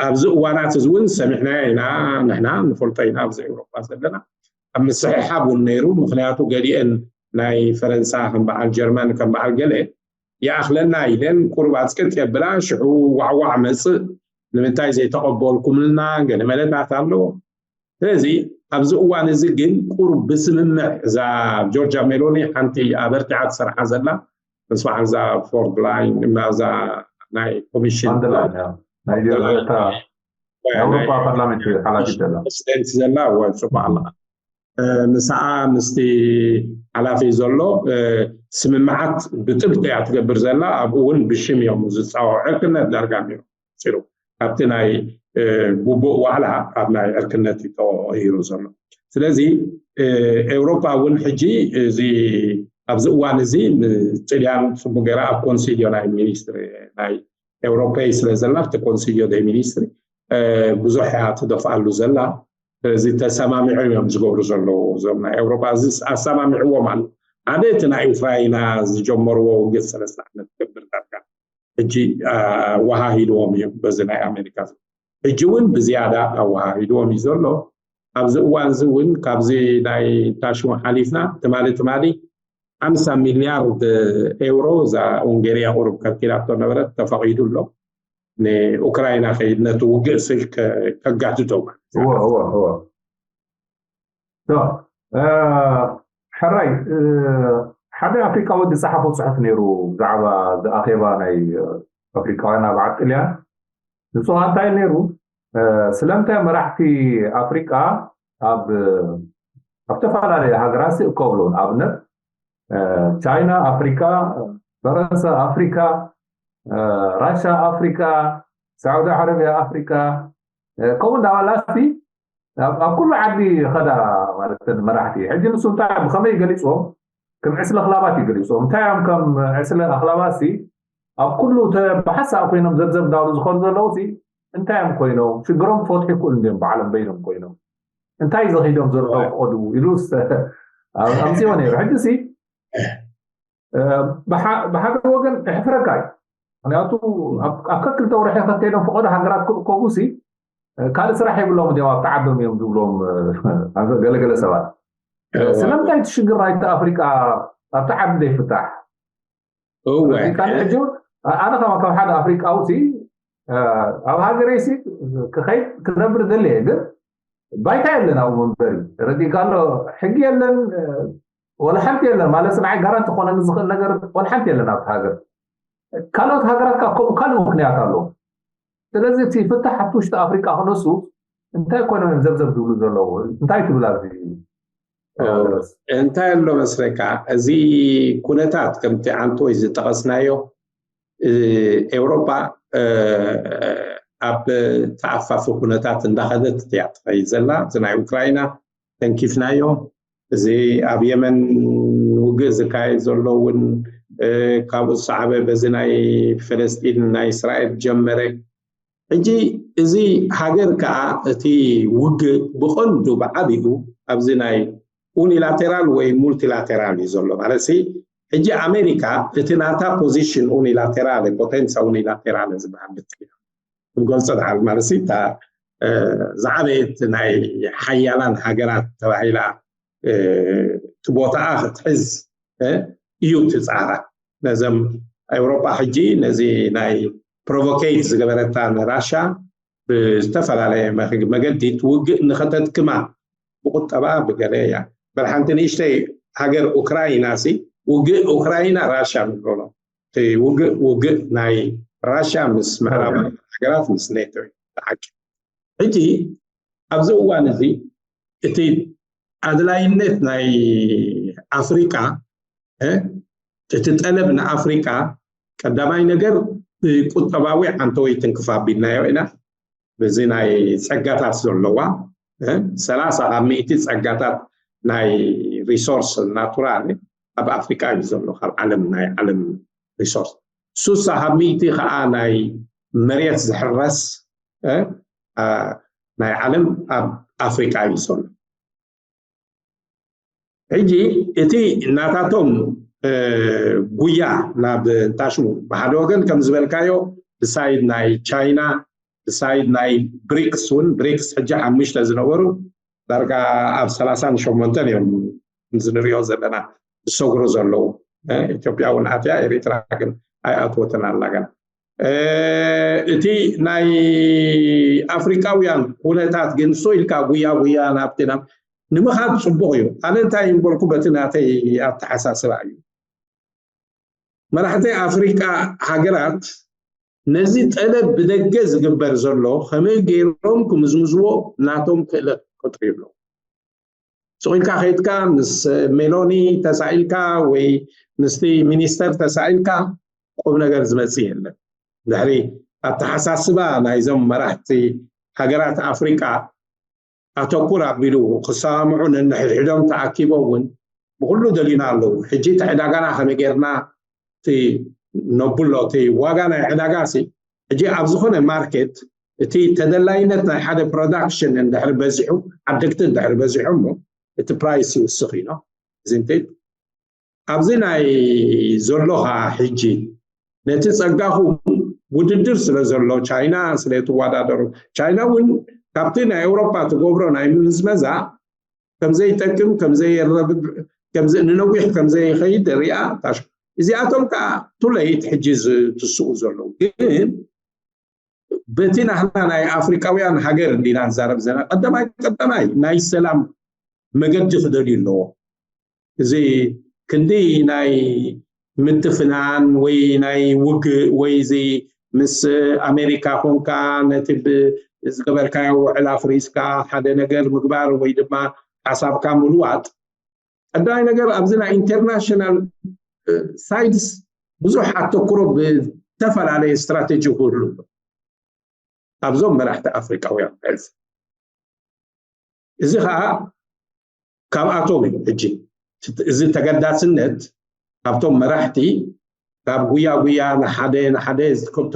ኣብዚ እዋናት እዚ እውን ሰሚዕናዮ ኢና፣ ንሕና ንፈልጦ ኢና ኣብዚ ኤውሮፓ ዘለና ኣብ ምስሕሓብ እውን ነይሩ። ምክንያቱ ገሊአን ናይ ፈረንሳ ከም በዓል ጀርመን ከም በዓል ገለ ይኣኽለና ኢለን ቁሩብ ኣፅቅጥ የብላ፣ ሽዑ ዋዕዋዕ መፅእ ንምንታይ ዘይተቐበልኩምልና ገለ መለታት ኣለዎ። ስለዚ ኣብዚ እዋን እዚ ግን ቁሩብ ብስምምዕ እዛ ጆርጃ ሜሎኒ ሓንቲ ኣበርቲዓ ትሰርሓ ዘላ ምስ በዓል እዛ ፎርድ ላይን እዛ ናይ ኮሚሽን ፕረዚደንት ዘላ ጽቡቅ ኣለካ። ምስኣ ምስቲ ሓላፊ ዘሎ ስምምዓት ብጥብቅ እያ ትገብር ዘላ። ኣብኡ እውን ብሽም እዮም ዝፃወዑ ዕርክነት ዳርጋ ነይሩ። ቀፂሉ ካብቲ ናይ ግቡእ ዋዕላ ኣብ ናይ ዕርክነት እዩ ተቐይሩ ዘሎ። ስለዚ ኤውሮፓ እውን ሕጂ እዚ ኣብዚ እዋን እዚ ጥልያን ፅቡቅ ገይራ ኣብ ኮንሲልዮ ናይ ሚኒስትሪ ናይ ኤውሮፓ ስለ ዘላ ኣብቲ ኮንሲልዮ ናይ ሚኒስትሪ ብዙሕ እያ ትደፍኣሉ ዘላ። ስለዚ ተሰማሚዖም እዮም ዝገብሩ ዘለዉ እዞም ናይ ኤውሮፓ እዚ ኣሰማሚዕዎም ኣሎ። ሓደ እቲ ናይ ኡክራይና ዝጀመርዎ ውግእ ሰለስተ ዓመት ክገብር ዳርጋ ሕጂ ኣወሃሂድዎም እዮም በዚ ናይ ኣሜሪካ። ሕጂ እውን ብዝያዳ ኣወሃሂድዎም እዩ ዘሎ። ኣብዚ እዋን እዚ እውን ካብዚ ናይ ታሽሙ ሓሊፍና ትማሊ ትማሊ ሓምሳ ሚልያርድ ኤውሮ እዛ ኡንጌርያ ቁሩብ ከልኪላቶ ነበረት ተፈቒዱ ኣሎ። ንኡክራይና ከይድ ነቲ ውግእ ስል ከጋትቶ ማለት እዩ። ሕራይ ሓደ ኣፍሪቃዊ ዝፀሓፎ ፅሑፍ ነይሩ ብዛዕባ ዝኣኼባ ናይ ኣፍሪቃውያን ኣብ ዓጥልያን ንፅዋ እንታይ ነይሩ ስለምንታይ መራሕቲ ኣፍሪቃ ኣብ ኣብ ዝተፈላለዩ ሃገራት እከብሉ ንኣብነት ቻይና ኣፍሪካ ፈረንሳ ኣፍሪካ ራሻ ኣፍሪካ ሳዑዲ ዓረቢያ ኣፍሪካ ከምኡ እንዳባላሲ ኣብ ኩሉ ዓዲ ኸዳ ማለት መራሕቲ ሕጂ ንሱ እንታይ ብኸመይ ገሊፅዎም ከም ዕስለ ኣኽላባት እዩ ገሊፅዎም እንታይ እዮም ከም ዕስለ ኣኽላባሲ ኣብ ኩሉ ብሓሳብ ኮይኖም ዘብዘብ እንዳበሉ ዝኸዱ ዘለዉ እንታይ እዮም ኮይኖም ሽግሮም ክፈትሑ ይክእሉ እንዲዮም ባዕሎም በይኖም ኮይኖም እንታይ ዘኺዶም ዘለዉ ክቐዱ ኢሉ ኣምፅኦ ነይሩ ሕጂ ሲ ብሓደ ወገን እሕፍረካ እዩ ምክንያቱ ኣብ ከክልተ ወርሒ ከከይዶም ፈቐዶ ሃገራት ክእከቡ ሲ ካልእ ስራሕ የብሎም እዮም ኣብቲ ዓዶም እዮም ዝብሎም ገለገለ ሰባት ስለምንታይ እቲ ሽግር ናይቲ ኣፍሪቃ ኣብቲ ዓዲ ዘይፍታሕ ሕጂ ኣነ ከማ ከም ሓደ ኣፍሪቃዊ ሲ ኣብ ሃገረይ ሲ ክኸይድ ክነብር ደልየ ግን ባይታ የለን ኣብኡ መንበሪ። ረዲእካ ኣሎ። ሕጊ የለን። ወላ ሓንቲ የለን ማለት ንዓይ ጋራንቲ ክኾነኒ ዝኽእል ነገር ወላ ሓንቲ የለን ኣብቲ ሃገር። ካልኦት ሃገራት ከዓ ከምኡ ካልእ ምክንያት ኣለዎ። ስለዚ እቲ ፍታሕ ኣብቲ ውሽጢ ኣፍሪቃ ክነሱ እንታይ ኮይኖም እዮም ዘብዘብ ዝብሉ ዘለዉ? እንታይ ትብል ኣብዚ? እንታይ ኣሎ መስለካ፣ እዚ ኩነታት ከምቲ ዓንቶይ ዝጠቐስናዮ፣ ኤውሮጳ ኣብ ተኣፋፊ ኩነታት እንዳኸደት እያ ትኸይድ ዘላ። እዚ ናይ ኡክራይና ተንኪፍናዮ። እዚ ኣብ የመን ውግእ ዝካየድ ዘሎ እውን ካብኡ ዝሰዓበ በዚ ናይ ፈለስጢን ናይ እስራኤል ጀመረ። ሕጂ እዚ ሃገር ከዓ እቲ ውግእ ብቐንዱ ብዓቢኡ ኣብዚ ናይ ኡኒላቴራል ወይ ሙልቲላቴራል እዩ ዘሎ። ማለት ሕጂ ኣሜሪካ እቲ ናታ ፖዚሽን ኡኒላቴራል ፖቴንሳ ኡኒላቴራል ዝበሃል ክገልፆ ድሓል ማለት እታ ዝዓበየት ናይ ሓያላን ሃገራት ተባሂላ እቲ ቦታኣ ክትሕዝ እዩ ትፃራ። ነዘም ኤውሮጳ ሕጂ ነዚ ናይ ፕሮቮኬት ዝገበረታ ንራሻ ብዝተፈላለየ መገዲ ትውግእ ንኸተድክማ ብቁጠባ ብገለ እያ። በል ሓንቲ ንእሽተይ ሃገር ኡክራይና ሲ ውግእ ኡክራይና ራሻ ንብሎ። ውግእ ውግእ ናይ ራሻ ምስ ምዕራብ ሃገራት ምስ ኔቶ እዩ። ብሓቂ ሕጂ ኣብዚ እዋን እዚ እቲ ኣድላይነት ናይ ኣፍሪቃ እቲ ጠለብ ንኣፍሪቃ ቀዳማይ ነገር ብቁጠባዊ ዓንተወይ ትንክፍ ኣቢልናዮ ኢና። በዚ ናይ ጸጋታት ዘለዋ ሰላሳ ካብ ሚእቲ ጸጋታት ናይ ሪሶርስ ናቱራል ኣብ ኣፍሪቃ እዩ ዘሎ፣ ካብ ዓለም ናይ ዓለም ሪሶርስ። ሱሳ ካብ ሚእቲ ከዓ ናይ መሬት ዝሕረስ ናይ ዓለም ኣብ ኣፍሪቃ እዩ ዘሎ። ሕጂ እቲ ናታቶም ጉያ ናብ እንታሽሙ ብሓደ ወገን ከም ዝበልካዮ ብሳይድ ናይ ቻይና ብሳይድ ናይ ብሪክስ እውን ብሪክስ ሕጂ ሓሙሽተ ዝነበሩ ዳርጋ ኣብ ሰላሳን ሸሞንተን እዮም ዝንሪኦ ዘለና ዝሰግሩ ዘለዉ። ኢትዮጵያ እውን ኣትያ ኤሪትራ ግን ኣይኣትወትን ኣላ ገና። እቲ ናይ ኣፍሪቃውያን ኩነታት ግን ሶ ኢልካ ጉያ ጉያ ናብቲ ናብ ንምኻድ ፅቡቅ እዩ። ኣነ እንታይ ይንበልኩ በቲ ናተይ ኣተሓሳስባ እዩ። መራሕቲ ኣፍሪቃ ሃገራት ነዚ ጠለብ ብደገ ዝግበር ዘሎ ከመይ ገይሮም ክምዝምዝዎ ናቶም ክእለት ክጥርዩ ኣለዉ። ስቕ ኢልካ ከይድካ ምስ ሜሎኒ ተሳኢልካ ወይ ምስቲ ሚኒስተር ተሳኢልካ ቁም ነገር ዝመፅእ የለን። ድሕሪ ኣተሓሳስባ ናይዞም መራሕቲ ሃገራት ኣፍሪቃ ኣተኩር ኣቢሉ ክሰማምዑ ነንሕድሕዶም ተኣኪቦም እውን ብኩሉ ደልዩና ኣለዉ። ሕጂ እቲ ዕዳጋና ከመይ ጌርና እቲ ነብሎ እቲ ዋጋ ናይ ዕዳጋ ሲ ሕጂ ኣብ ዝኾነ ማርኬት እቲ ተደላይነት ናይ ሓደ ፕሮዳክሽን እንድሕር በዚሑ ዓደግቲ እንድሕር በዚሑ እሞ እቲ ፕራይስ ይውስኽ እዩ። ዝንቴ ኣብዚ ናይ ዘሎ ከዓ ሕጂ ነቲ ጸጋኹ ውድድር ስለ ዘሎ ቻይና ስለ ትወዳደሩ ቻይና እውን ካብቲ ናይ ኤውሮፓ ትገብሮ ናይ ምምዝመዛ ከምዘይጠቅም ከምዘየረብብ ንነዊሕ ከምዘይኸይድ ሪኣ ታሽ እዚኣቶም ከዓ ቱለይት ሕጂ ዝትስኡ ዘለዉ ግን በቲ ናህና ናይ ኣፍሪቃውያን ሃገር እንዲና ንዛረብ ዘለና ቀዳማይ ቀዳማይ ናይ ሰላም መገዲ ክደልዩ ኣለዎ። እዚ ክንዲ ናይ ምትፍናን ወይ ናይ ውግእ ወይ እዚ ምስ ኣሜሪካ ኮንካ ነቲ ዝገበርካዮ ውዕል ኣፍሪስካ ሓደ ነገር ምግባር ወይ ድማ ሓሳብካ ምልዋጥ ቀዳማይ ነገር ኣብዚ ናይ ኢንተርናሽናል ሳይድስ ብዙሕ ኣተኩሮ ብዝተፈላለየ ስትራቴጂ ክህሉ ኣብዞም መራሕቲ ኣፍሪቃውያን ሕዚ እዚ ከዓ ካብኣቶም እዩ። ሕጂ እዚ ተገዳስነት ካብቶም መራሕቲ ካብ ጉያ ጉያ ንሓደ ንሓደ ዝከብቶ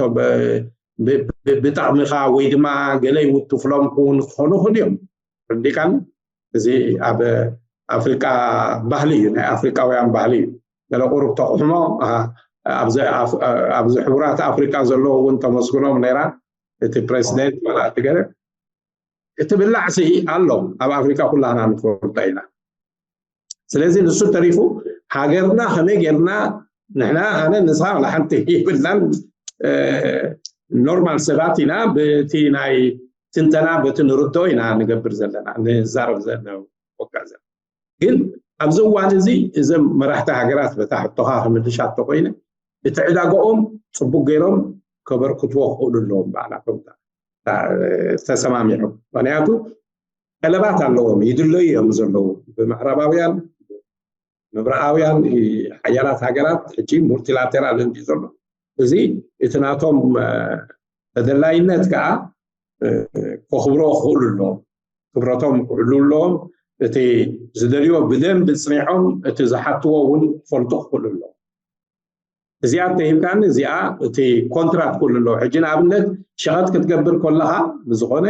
ብጣዕሚኻ ወይ ድማ ገለ ይውትፍሎም ክውን ክኾኑ ይኽእሉ እዮም። ርዲካን እዚ ኣብ ኣፍሪቃ ባህሊ እዩ፣ ናይ ኣፍሪቃውያን ባህሊ እዩ። ገለ ቁሩብ ተቑሕሞ ኣብዚ ሕቡራት ኣፍሪቃ ዘለዎ እውን ተመስግኖም ነይራ። እቲ ፕሬዚደንት ወላ እቲ ገለ እቲ ብላዕሲ ኣሎ ኣብ ኣፍሪካ ኩላና ንፈልጦ ኢና። ስለዚ ንሱ ተሪፉ ሃገርና ከመይ ጌርና ንሕና ኣነ ንስኻ ዋላ ሓንቲ ይብልናን ኖርማል ሰባት ኢና ብቲ ናይ ትንተና በቲ ንርድኦ ኢና ንገብር ዘለና ንዛረብ ዘለና ወቃዕ ዘለና። ግን ኣብዚ እዋን እዚ እዞም መራሕቲ ሃገራት በታ ሕቶኻ ክምልሻ እንተኮይነ እቲ ዕዳጋኦም ፅቡቅ ገይሮም ከበርክትዎ ክኽእሉ ኣለዎም ባዕላቶም ተሰማሚዖም። ምክንያቱ ጠለባት ኣለዎም፣ ይድለዩ እዮም ዘለዉ ብምዕራባውያን ምብራቃውያን ሓያላት ሃገራት ሕጂ ሙልቲላተራል እንዲ ዘሎ እዚ እቲ ናቶም ተደላይነት ከዓ ከኽብሮ ክኽእሉ ኣለዎም። ክብረቶም ክሕሉ ኣለዎም። እቲ ዝደልዮ ብደንብ ፅኒዖም እቲ ዝሓትዎ እውን ክፈልጡ ክኽእሉ ኣለዎም። እዚኣ ተሂብካኒ እዚኣ እቲ ኮንትራት ክህሉ ኣለዎ። ሕጂ ንኣብነት ሸቐጥ ክትገብር ከለኻ ብዝኾነ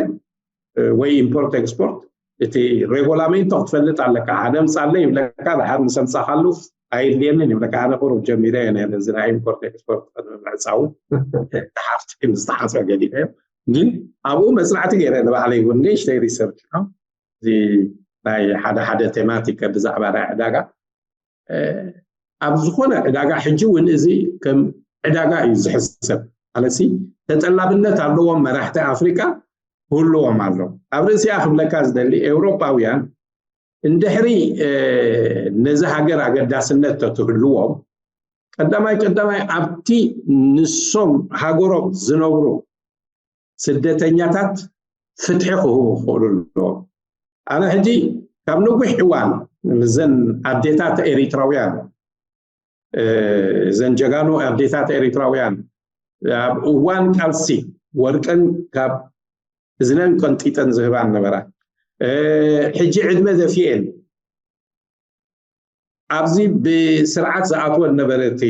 ወይ ኢምፖርት ኤክስፖርት እቲ ሬጎላሜንቶ ክትፈልጥ ኣለካ። ሓደ ምፃለይ ይብለካ፣ ድሓር ምስ ኣምፃእካሉ ኣየድልየንን ይብለካ። ኣነ ቁሩብ ጀሚረ እየ ነዚ ናይ ኢምፖርት ኤክስፖርት ቅድሚ ምዕፃው ድሓርቲ ምስ ተሓስበ ገዲፈ። ግን ኣብኡ መፅናዕቲ ገይረ ንባዕለይ እውን ንእሽተይ ሪሰርች እዚ ናይ ሓደ ሓደ ቴማቲከ ብዛዕባ ናይ ዕዳጋ ኣብ ዝኾነ ዕዳጋ ሕጂ እውን እዚ ከም ዕዳጋ እዩ ዝሕሰብ። ማለትሲ ተጠላብነት ኣለዎም መራሕቲ ኣፍሪቃ ክህልዎም ኣሎ። ኣብ ርእሲኣ ክብለካ ዝደሊ ኤውሮጳውያን እንድሕሪ ነዚ ሃገር ኣገዳስነት ተትህልዎም ቀዳማይ ቀዳማይ ኣብቲ ንሶም ሃገሮም ዝነብሩ ስደተኛታት ፍትሒ ክህቡ ክኽእሉ ኣለዎም። ኣነ ሕጂ ካብ ነዊሕ እዋን ምዘን ኣዴታት ኤሪትራውያን እዘን ጀጋኑ ኣዴታት ኤሪትራውያን ኣብ እዋን ቃልሲ ወርቀን ካብ እዝነን ቀንጢጠን ዝህባን ነበራ። ሕጂ ዕድመ ዘፍየን ኣብዚ ብስርዓት ዝኣትወን ነበረ እቲ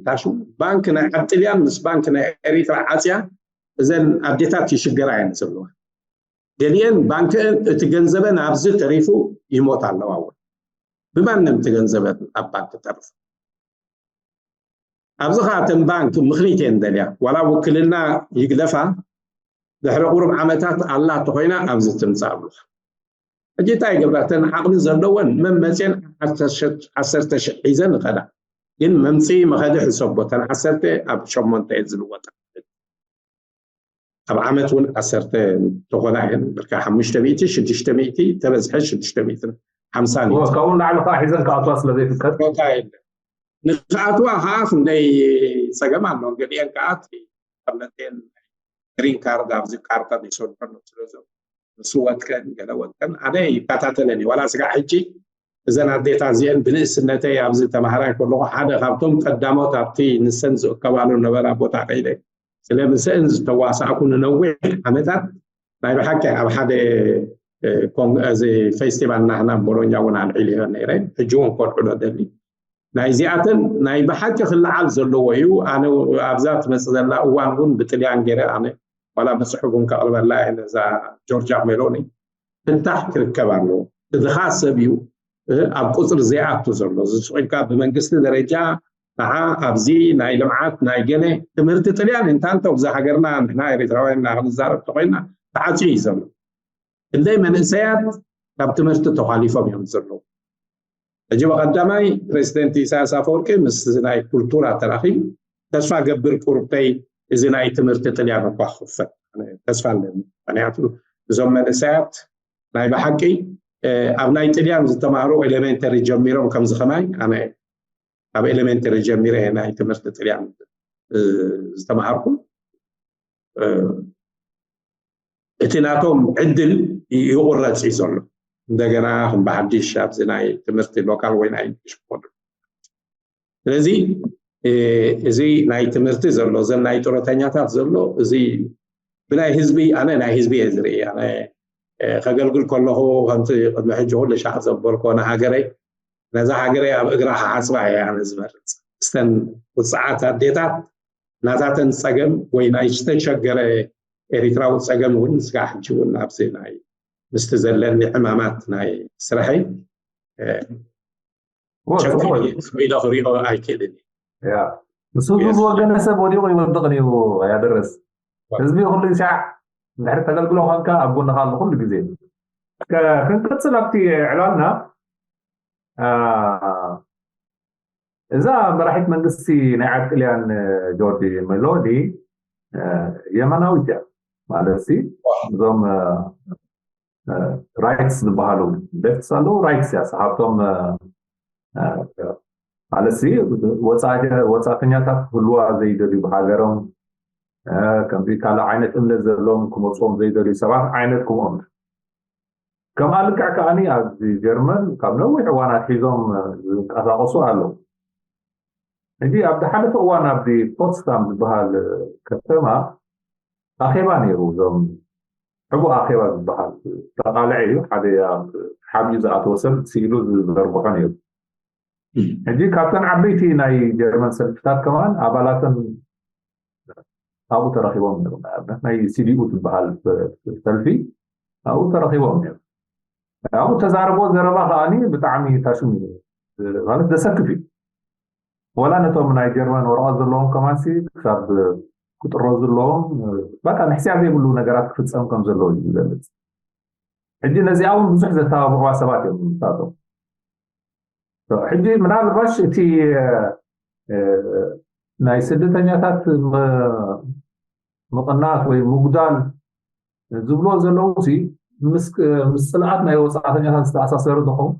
ታሹ ባንክ ናይ ኣብ ጥልያን ምስ ባንክ ናይ ኤሪትራ ዓፅያ እዘን ኣዴታት ይሽገራ እየን ዘለዋ። ገሊአን ባንክአን እቲ ገንዘበን ኣብዚ ተሪፉ ይሞት ኣለዋ እውን ብማንም እቲ ገንዘበን ኣብ ባንክ ተርፉ። ኣብዚ ከዓ እተን ባንክ ምኽኒት እየን ደልያ ዋላ ውክልና ይግደፋ ድሕሪ ቁሩብ ዓመታት ኣላ እንተኮይና ኣብዚ ትምፃእ ኣብሉካ። ሕጂ እንታይ ይገብራ እተን ዓቕሚ ዘለወን መመፅን ዓሰርተ ሽሕ ሒዘን ይኸዳ። ግን መምፅኢ መኸዲ ሕሰቦ እተን ዓሰርተ ኣብ ሸሞንተ እየን ዝልወጣ። ኣብ ዓመት እውን ዓሰርተ ተኾና እየን ብርካ ሓሙሽተ ሚእቲ ሽዱሽተ ሚእቲ ተበዝሐ ሽዱሽተ ሚእቲ ሓምሳ ካብኡ ንላዕሊ ከዓ ሒዘን ክኣትዋ ስለ ዘይፍቀድ ቦታ የለን። ንክኣትዋ ከዓ ክንደይ ፀገም ኣሎ። ገሊአን ከዓ ኣብነቴን ግሪን ካርድ ኣብዚ ካርታ ይሰድሖ ስለ ዘሎ ንሱ ወጥቀን ገለ ወጥቀን ኣነ ይከታተለን እዩ ዋላ ስጋዕ ሕጂ እዘን ኣዴታት እዚአን ብንእስነተይ ኣብዚ ተማሃራይ ከለኹ ሓደ ካብቶም ቀዳሞት ኣብቲ ንሰን ዝእከባሉ ነበራ ቦታ ከይደ ስለ ምስአን ዝተዋሳእኩ ንነዊሕ ዓመታት ናይ ብሓቂ ኣብ ሓደ እዚ ፌስቲቫል ናህና ቦሎኛ እውን ኣልዒሉ እዮ ነይረ ሕጂ እውን ከልዕሎ ደሊ ናይዚኣተን ናይ ብሓቂ ክለዓል ዘለዎ እዩ። ኣነ ኣብዛ ትመፅእ ዘላ እዋን እውን ብጥልያን ገይረ ኣነ ዋላ ብፅሑፍ እውን ከቕርበላ እየ ነዛ ጆርጃ ሜሎኒ ፍታሕ ክርከብ ኣለዎ። ድኻ ሰብ እዩ ኣብ ቁፅሪ ዘይኣቱ ዘሎ ዝስቑልካ ብመንግስቲ ደረጃ ንዓ ኣብዚ ናይ ልምዓት ናይ ገለ ትምህርቲ ጥልያን እንታንተ ብዛ ሃገርና ንሕና ኤሪትራውያን እና ክንዛረብ ተኮይና ተዓፅዩ እዩ ዘሎ። ክንደይ መንእሰያት ካብ ትምህርቲ ተኳሊፎም እዮም ዘለዉ። ሕጂ ብቐዳማይ ፕሬዚደንት ኢሳያስ ኣፈወርቂ ምስ ናይ ኩልቱራ ተራኺቡ ተስፋ ገብር ቁርብተይ እዚ ናይ ትምህርቲ ጥልያን እኳ ክኽፈት ተስፋ ኣለኒ። ምክንያቱ እዞም መንእሰያት ናይ ብሓቂ ኣብ ናይ ጥልያን ዝተማሃሩ ኤሌሜንተሪ ጀሚሮም ከምዚ ከማይ ኣነ ኣብ ኤሌሜንተሪ ጀሚረ ናይ ትምህርቲ ጥልያን ዝተማሃርኩ እቲ ናቶም ዕድል ይቁረፅ እዩ ዘሎ። እንደገና ከም ብሓድሽ ኣብዚ ናይ ትምህርቲ ሎካል ወይ ናይ ሽኮል ስለዚ እዚ ናይ ትምህርቲ ዘሎ እዘን ናይ ጡረተኛታት ዘሎ እዚ ብናይ ህዝቢ ኣነ ናይ ህዝቢ እየ ዝርኢ። ኣነ ከገልግል ከለኹ ከምቲ ቅድሚ ሕጂ ኩሉ ሻዕ ዘበልኮ ንሃገረይ ነዛ ሃገረይ ኣብ እግራ ክዓፅባ እየ ኣነ ዝመርፅ። ስተን ውፅዓት ኣዴታት ናታተን ፀገም ወይ ናይ ዝተሸገረ ኤሪትራዊ ፀገም እውን ስጋዕ ሕጂ እውን ኣብዚ ናይ ምስቲ ዘለኒ ዕማማት ናይ ስራሐይ ኢለ ክሪኦ ኣይክእልን። ንሱ ዝወገነ ሰብ ወዲቑ ይወድቕ እዩ ያደረስ ህዝቢ ኩሉ ሻዕ ድሕሪ ተገልግሎ ኮንካ ኣብ ጎንኻ ኣሎ ኩሉ ግዜ። ክንቀፅል ኣብቲ ዕላልና እዛ መራሒት መንግስቲ ናይ ዓዲ ጥልያን ጆርጅ ሜሎኒ የማናዊት እያ። ማለት ሲ እዞም ራይትስ ዝበሃሉ፣ ሌፍትስ ኣለዉ፣ ራይትስ እያ ሃብቶም ማለት ሲ ወፃእተኛታት ክህልዋ ዘይደልዩ፣ ብሃገሮም ከምዚ ካልእ ዓይነት እምነት ዘለዎም ክመፅኦም ዘይደልዩ ሰባት ዓይነት ከምኦም። ከምኣ ልክዕ ከዓኒ ኣብዚ ጀርመን ካብ ነዊሕ እዋን ኣትሒዞም ዝንቀሳቐሱ ኣለዉ። ሕጂ ኣብ ዝሓለፈ እዋን ኣብዚ ፖትስዳም ዝበሃል ከተማ ኣኼባ ነይሩ። እዞም ሕቡእ ኣኼባ ዝበሃል ተቓልዐ እዩ። ሓደ ኣብ ሓቢኡ ዝኣተወ ሰብ ስኢሉ ዝዘርግሖ ነይሩ። ሕጂ ካብተን ዓበይቲ ናይ ጀርመን ሰልፍታት ከማን ኣባላተን ኣብኡ ተረኺቦም ነይሩ። ንኣብነት ናይ ሲዲኡ ትበሃል ሰልፊ ኣብኡ ተረኺቦም ነይሩ። ኣብኡ ተዛረቦ ዘረባ ከዓኒ ብጣዕሚ ታሽም እዩ፣ ማለት ዘሰክፍ እዩ። ወላ ነቶም ናይ ጀርመን ወረቐት ዘለዎም ከማንሲ ክሳብ ክጥረዙ ኣለዎም። በቃ ንሕስያ ዘይብሉ ነገራት ክፍፀም ከም ዘለዎ እዩ ዝገልጽ። ሕጂ ነዚኣ እውን ብዙሕ ዘተባብዕዋ ሰባት እዮም ምሳቶም። ሕጂ ምናልባሽ እቲ ናይ ስደተኛታት ምቕናስ ወይ ምጉዳል ዝብሎ ዘለዉ ሲ ምስ ጽልኣት ናይ ወፃእተኛታት ዝተኣሳሰረ ዝኸውን?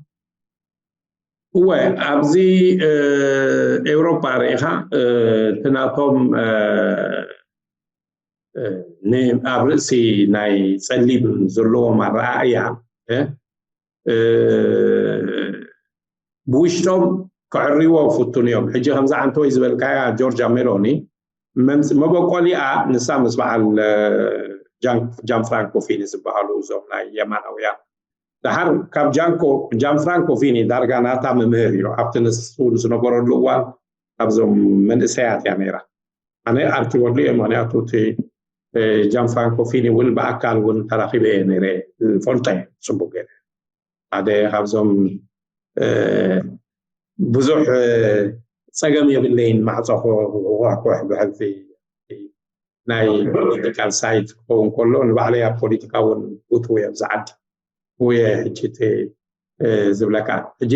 እወ፣ ኣብዚ ኤውሮጳ ርኢኻ እቲ ናቶም ኣብ ርእሲ ናይ ጸሊም ዘለዎም ኣረኣእያ ብውሽጦም ክዕርይዎ ፍቱን እዮም። ሕጂ ከምዛ ዓንተወይ ዝበልካያ ጆርጃ ሜሎኒ መበቆሊኣ ንሳ ምስ በዓል ጃን ፍራንኮ ፊኒ ዝበሃሉ እዞም ናይ የማናውያን፣ ደሓር ካብ ጃን ፍራንኮ ፊኒ ዳርጋ ናታ መምህር እዩ። ኣብቲ ንሱ ዝነበረሉ እዋን ኣብዞም መንእሰያት እያ ነይራ። ኣነ ኣርኪበሉ እየ፣ ምክንያቱ እቲ ጃን ፍራንኮ ፊኒ እውን ብኣካል እውን ተራኺበ እየ ነይረ፣ ዝፈልጦ እየ ጽቡቅ ገይረ። ሓደ ካብዞም ብዙሕ ጸገም የብለይን፣ ማዕጾ ክሕኩሕ ብሕልፊ ናይ ፖለቲካል ሳይት ክኸውን ከሎ ንባዕለይ ኣብ ፖለቲካ እውን ውትው እየ ኣብዚ ዓዲ ውየ ሕጂ እቲ ዝብለካ። ሕጂ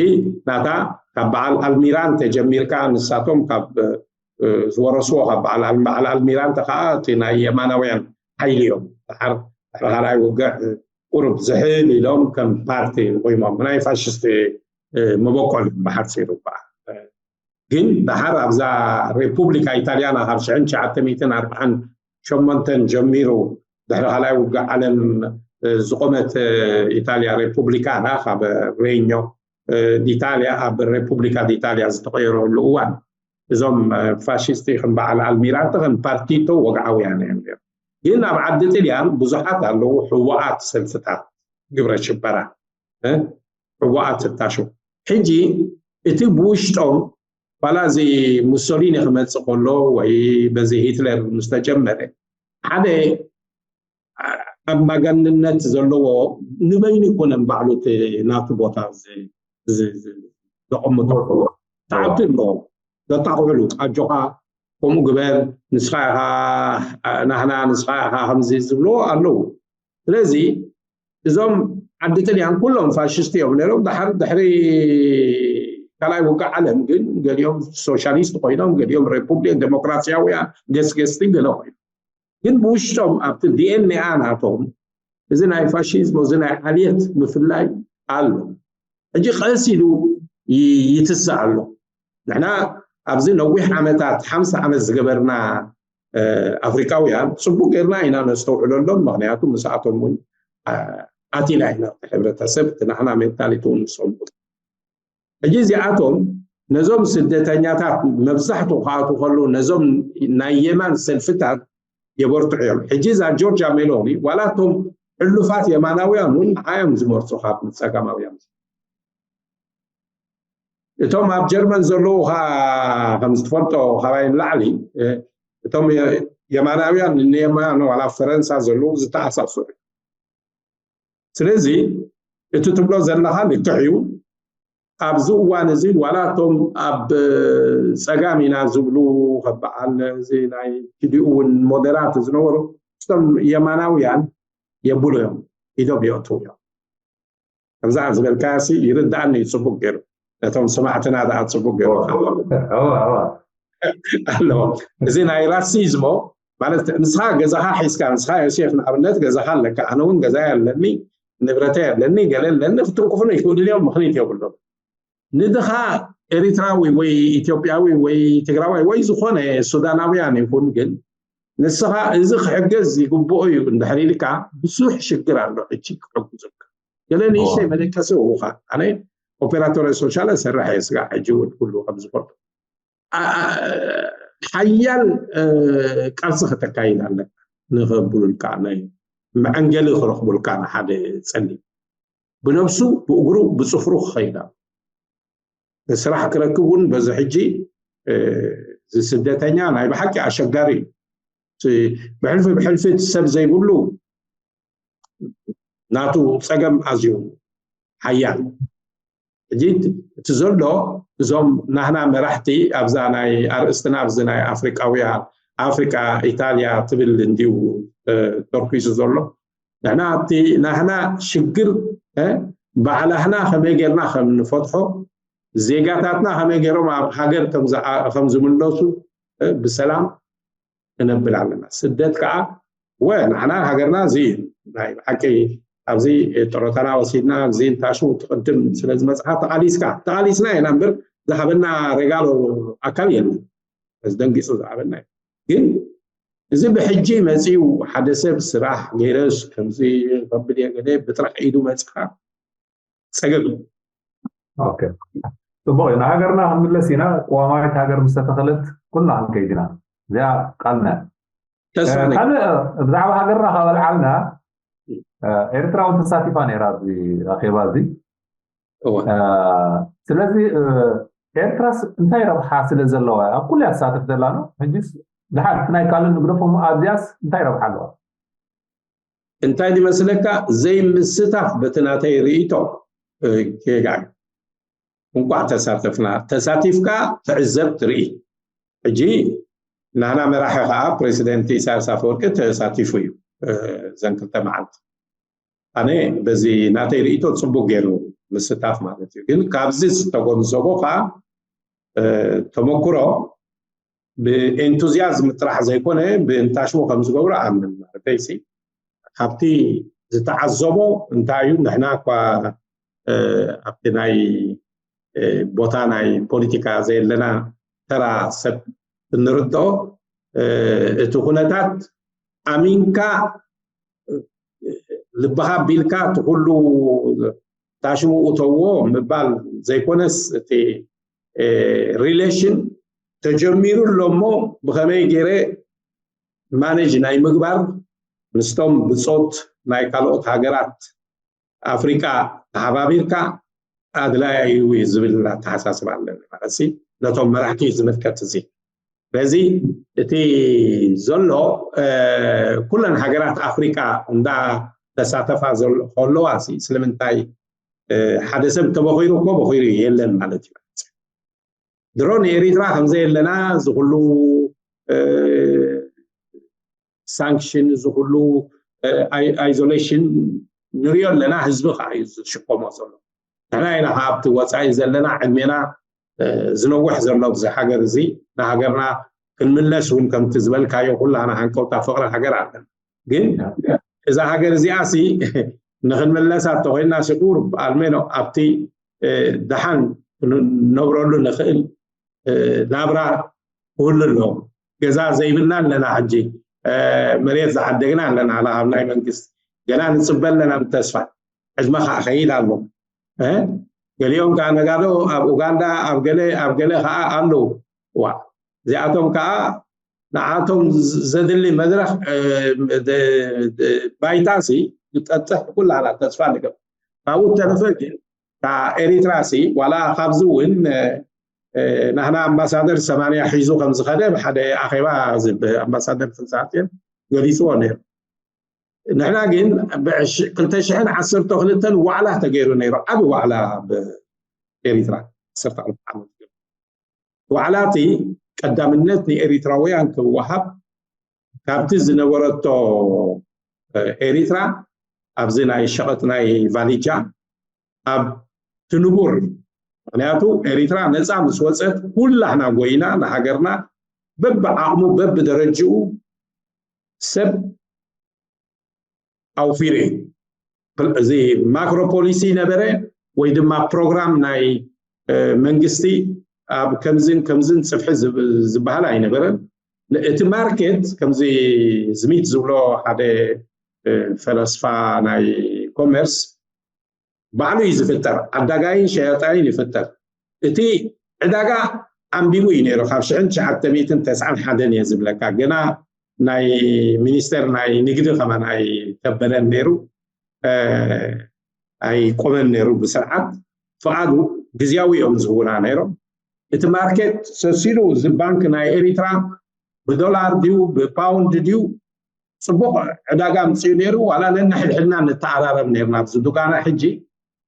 ናታ ካብ በዓል ኣልሚራንተ ጀሚርካ ንሳቶም ካብ ዝወረስዎ ካብ በዓል ኣልሚራንተ ከዓ እቲ ናይ የማናውያን ሓይሊ እዮም። ድሓር ካልኣይ ውግዕ ቁሩብ ዝሕል ኢሎም ከም ፓርቲ ቆይሞም ናይ ፋሽስት መበቆል እዮም ብሓፂሩ በዓል ግን ደሓር ኣብዛ ሬፑብሊካ ኢታልያና ካብ ሽሕን ትሽዓተ ሚእትን ኣርብዓን ሸሞንተን ጀሚሩ ድሕሪ ካልኣይ ውግእ ዓለም ዝቆመት ኢታልያ ሬፑብሊካና ካብ ሬኞ ኢታልያ ኣብ ሬፑብሊካ ኢታልያ ዝተቀየረሉ እዋን እዞም ፋሽስቲ ከም በዓል ኣልሚራንተ ከም ፓርቲቶ ወግዓውያን እዮም ነይሮም። ግን ኣብ ዓዲ ጥልያን ብዙሓት ኣለዉ ሕቡኣት ሰልፍታት ግብረ ሽበራ ሕቡኣት ትታሹ። ሕጂ እቲ ብውሽጦም ዋላ እዚ ሙሶሊኒ ክመፅእ ከሎ ወይ በዚ ሂትለር ምስ ተጀመረ ሓደ ኣምባገነንነት ዘለዎ ንበይኑ ኣይኮነን ባዕሉ እቲ ናቱ ቦታ ዘቐምጦ ሰዓብቲ ኣለዎ ዘጣቕዕሉ ኣጆኻ ከምኡ ግበር ንስኻ ኢኻ ናህና ንስኻ ኢኻ ከምዚ ዝብልዎ ኣለዉ ስለዚ እዞም ዓዲ ጥልያን ኩሎም ፋሽስት እዮም ነይሮም ድሓር ድሕሪ ካልኣይ ውግእ ዓለም ግን ገሊኦም ሶሻሊስት ኮይኖም ገሊኦም ሬፑብሊክ ዴሞክራሲያውያን ገስገስቲ ገለ ኮይኖም ግን ብውሽጦም ኣብቲ ዲኤንኤ ናቶም እዚ ናይ ፋሽዝም እዚ ናይ ዓልየት ምፍላይ ኣሎ ሕጂ ቀስ ኢሉ ይትስእ ኣሎ ንሕና ኣብዚ ነዊሕ ዓመታት ሓምሳ ዓመት ዝገበርና ኣፍሪካውያን ፅቡቅ ጌርና ኢና ነስተውዕለሎም ምክንያቱ ምስኣቶም እውን ኣቲና ኢና ሕብረተሰብ እቲ ናሕና ሜንታሊቲ እውን ንሰምዑ ሕጂ እዚኣቶም ነዞም ስደተኛታት መብዛሕትኡ ክኣትዉ ከለዉ ነዞም ናይ የማን ሰልፍታት የበርትዑ እዮም ሕጂ እዛ ጆርጃ ሜሎኒ ዋላ እቶም ሕሉፋት የማናውያን እውን ንዓዮም ዝመርፁ ካብ ፀጋማውያን እቶም ኣብ ጀርመን ዘለዉ ከዓ ከም ዝትፈልጦ ካባይ ንላዕሊ እቶም የማናውያን ንየማን ዋላ ፈረንሳ ዘለዉ ዝተኣሳሰሩ ስለዚ እቲ ትብሎ ዘለካ ልክዕ እዩ ኣብዚ እዋን እዚ ዋላ እቶም ኣብ ፀጋም ኢና ዝብሉ ከበዓል እዚ ናይ ቲዲኡ እውን ሞደራት ዝነበሩ ስቶም የማናውያን የብሉ እዮም ኢዶም የእትው እዮም ከምዛ ዝበልካሲ ይርዳእኒ እዩ ፅቡቅ ገይሩ ነቶም ሰማዕትና ደኣ ፅቡቅ ገይሩ ኣለዎ እዚ ናይ ራሲዝሞ ማለት ንስኻ ገዛኻ ሒዝካ፣ ንስኻ ዮሴፍ ንኣብነት ገዛኻ ኣለካ፣ ኣነ እውን ገዛይ ኣለኒ፣ ንብረተይ ኣለኒ፣ ገለ ኣለኒ፣ ክትንክፉኒ ይኽእሉ እዮም፣ ምኽንያት የብሎም። ንድኻ ኤሪትራዊ ወይ ኢትዮጵያዊ ወይ ትግራዋይ ወይ ዝኾነ ሱዳናውያን ይኹን፣ ግን ንስኻ እዚ ክሕገዝ ይግብኦ እዩ እንድሕር ኢልካ፣ ብዙሕ ሽግር ኣሎ ሕጂ ክሕግዙካ። ገለ ንእሽተይ መደቀሲ እውኻ። ኣነ ኦፔራቶር ሶሻል ሰርሕ እየ ስጋዕ ሕጂ እውን ኩሉ ከም ዝፈልጦ። ሓያል ቃልሲ ከተካይድ ኣለካ። ንኸብሉልካ ናይ መዐንገሊ ክረኽቡልካ ንሓደ ጸሊም ብነብሱ ብእግሩ ብጽፍሩ ክኸይድ ኣሎ። ስራሕ ክረክብ እውን በዚ ሕጂ እዚ ስደተኛ ናይ ብሓቂ ኣሸጋሪ እዩ። ብሕልፊ ብሕልፊ ሰብ ዘይብሉ ናቱ ጸገም ኣዝዩ ሓያል። ሕጂ እቲ ዘሎ እዞም ናህና መራሕቲ ኣብዛ ናይ ኣርእስትና ኣብዚ ናይ ኣፍሪቃውያን ኣፍሪቃ ኢታልያ ትብል እንዲዩ ተርኪሱ ዘሎ። ንሕና ኣብቲ ናህና ሽግር ባዕላህና ከመይ ጌርና ከም ንፈትሖ፣ ዜጋታትና ከመይ ገይሮም ኣብ ሃገር ከም ዝምለሱ ብሰላም ክነብል ኣለና። ስደት ከዓ ወ ንሕና ሃገርና እዚ እዩ ናይ ብሓቂ። ኣብዚ ጥሮታና ወሲድና እዚ እንታሹ ትቅድም ስለ ዝመፅኻ ተቃሊስካ ተቃሊስና ኢና እምበር ዝሃበና ሬጋሎ ኣካል የለን። ደንጊፁ ዝሃበና እዩ። ግን እዚ ብሕጂ መፅኡ ሓደ ሰብ ስራሕ ገይረስ ከምዚ ከብል እየ ገለ ብጥራሕ ኢዱ መፅኻ ጸገም እዩ። ኦኬ፣ ጽቡቕ እዩ። ንሃገርና ክንምለስ ኢና። ቅዋማዊት ሃገር ምስ ተተኸለት ኩልና ክንከይድ ኢና። እዚኣ ቃልና እያ። ተስፋ ነኝ። ካልእ ብዛዕባ ሃገርና ካብ ኣልዓልና፣ ኤርትራ እውን ተሳቲፋ ነይራ ኣብዚ ኣኼባ እዚ። እወ። ስለዚ ኤርትራስ እንታይ ረብሓ ስለ ዘለዋ ኣብ ኩሉ እያ ትሳተፍ ዘላ ነው? ሕጂስ ድሓር ናይ ካልእ ንግደፎም ኣብዚኣስ እንታይ ረብሓ ኣለዋ? እንታይ ዝመስለካ ዘይምስታፍ በቲ ናተይ ርእይቶ ጌጋ እዩ። እንቋዕ ተሳተፍና። ተሳቲፍካ ትዕዘብ ትርኢ። ሕጂ ናና መራሒ ከዓ ፕሬዚደንት ኢሳያስ ኣፈወርቂ ተሳቲፉ እዩ። ዘን ክልተ መዓልቲ ኣነ በዚ ናተይ ርእይቶ ፅቡቅ ገይሩ ምስታፍ ማለት እዩ። ግን ካብዚ ዝተጎንዘቦ ከዓ ተመክሮ ብኤንቱዚያዝም ጥራሕ ዘይኮነ ብእንታሽዎ ከም ዝገብሮ ኣምን ማለተይሲ ካብቲ ዝተዓዘቦ እንታይ እዩ ንሕና እኳ ኣብቲ ናይ ቦታ ናይ ፖለቲካ ዘየለና ተራ ሰብ እንርድኦ እቲ ኩነታት ኣሚንካ ልብኻ ቢልካ እቲ ኩሉ ታሽሙ እተዎ ምባል ዘይኮነስ እቲ relation ተጀሚሩ ኣሎ እሞ ብኸመይ ገይረ manage ናይ ምግባር ምስቶም ብፆት ናይ ካልኦት ሃገራት ኣፍሪቃ ተሓባቢርካ ኣድላያ እዩ ዝብል ኣተሓሳስባ ኣለኒ ማለት ነቶም መራሕቲ ዝምልከት እዚ በዚ እቲ ዘሎ ኩለን ሃገራት ኣፍሪቃ እንዳ ተሳተፋ ከለዋ ስለምንታይ ሓደ ሰብ ተበኺሩ እኮ በኺሩ የለን ማለት እዩ። ድሮ ንኤሪትራ ከምዘየለና ዝኩሉ ሳንክሽን ዝኩሉ isolation ንሪኦ ኣለና። ህዝቢ ከዓ እዩ ዝሽከሞ ዘሎ። ንሕና ኢና ከዓ ኣብቲ ወፃኢ ዘለና ዕድሜና ዝነውሕ ዘሎ ኣብዚ ሃገር እዚ ንሃገርና ክንምለስ እውን ከምቲ ዝበልካዮ ኩላና ሃንቀውታ ፍቅሪ ሃገር ኣለን። ግን እዛ ሃገር እዚኣ ሲ ንክንምለሳ ተኮይና ሲ ቁሩብ ኣልሜኖ ኣብቲ ደሓን ነብረሉ ንክእል ናብራ ክህሉ ኣለዎ። ገዛ ዘይብልና ኣለና ሕጂ መሬት ዝዓደግና ኣለና ኣብ ናይ መንግስቲ ገና ንፅበ ኣለና ብተስፋ ዕድመ ከዓ ከይድ ኣሎ። ገሊኦም ከዓ ነጋዶ ኣብ ኡጋንዳ ኣብ ገለ ኣብ ገለ ከዓ ኣለዉ። ዋ እዚኣቶም ከዓ ንዓቶም ዘድሊ መድረክ ባይታ ሲ ይጠጥሕ ኩላና ተስፋ ንገብር። ካብኡ ተረፈ ግን እታ ኤሪትራ ሲ ዋላ ካብዚ እውን ናህና ኣምባሳደር ሰማንያ ሒዙ ከም ዝኸደ ብሓደ ኣኼባ ኣምባሳደር ተንሳእዮን ገሊፅዎ ነይሩ። ንሕና ግን ክልተ ሽሕን ዓሰርተ ክልተን ዋዕላ ተገይሩ ነይሩ። ዓቢ ዋዕላ ብኤሪትራ ዓሰርተ ክልተ ዓመት ዋዕላ እቲ ቀዳምነት ንኤሪትራውያን ክወሃብ ካብቲ ዝነበረቶ ኤሪትራ ኣብዚ ናይ ሸቐጥ ናይ ቫሊጃ ኣብ ትንቡር ምክንያቱ ኤሪትራ ነፃ ምስ ወፀት ኩላህና ጎይና ንሃገርና በብዓቕሙ በብደረጅኡ ሰብ ኣውፊሩ እዩ። እዚ ማክሮ ፖሊሲ ነበረ ወይ ድማ ፕሮግራም ናይ መንግስቲ ኣብ ከምዝን ከምዝን ፅፍሒ ዝበሃል ኣይነበረን። እቲ ማርኬት ከምዚ ስሚት ዝብሎ ሓደ ፈለስፋ ናይ ኮመርስ ባዕሉ እዩ ዝፍጠር፣ ዓዳጋይን ሸያጣይን ይፍጠር። እቲ ዕዳጋ ኣንቢቡ እዩ ነይሩ። ካብ ሽሕን ትሽዓተ ሚእትን ተስዓን ሓደን እየ ዝብለካ፣ ገና ናይ ሚኒስተር ናይ ንግዲ ከማን ኣይተበለን ነይሩ፣ ኣይቆመን ነይሩ ብስርዓት። ፍቓዱ ግዝያዊ እዮም ዝህቡና ነይሮም። እቲ ማርኬት ሰሲኑ፣ እዚ ባንክ ናይ ኤሪትራ ብዶላር ድዩ ብፓውንድ ድዩ ፅቡቕ ዕዳጋ ኣምፅኡ ነይሩ። ዋላ ነንሕድሕድና ንተኣራረብ ነይርና ኣብዚ ዱጋና። ሕጂ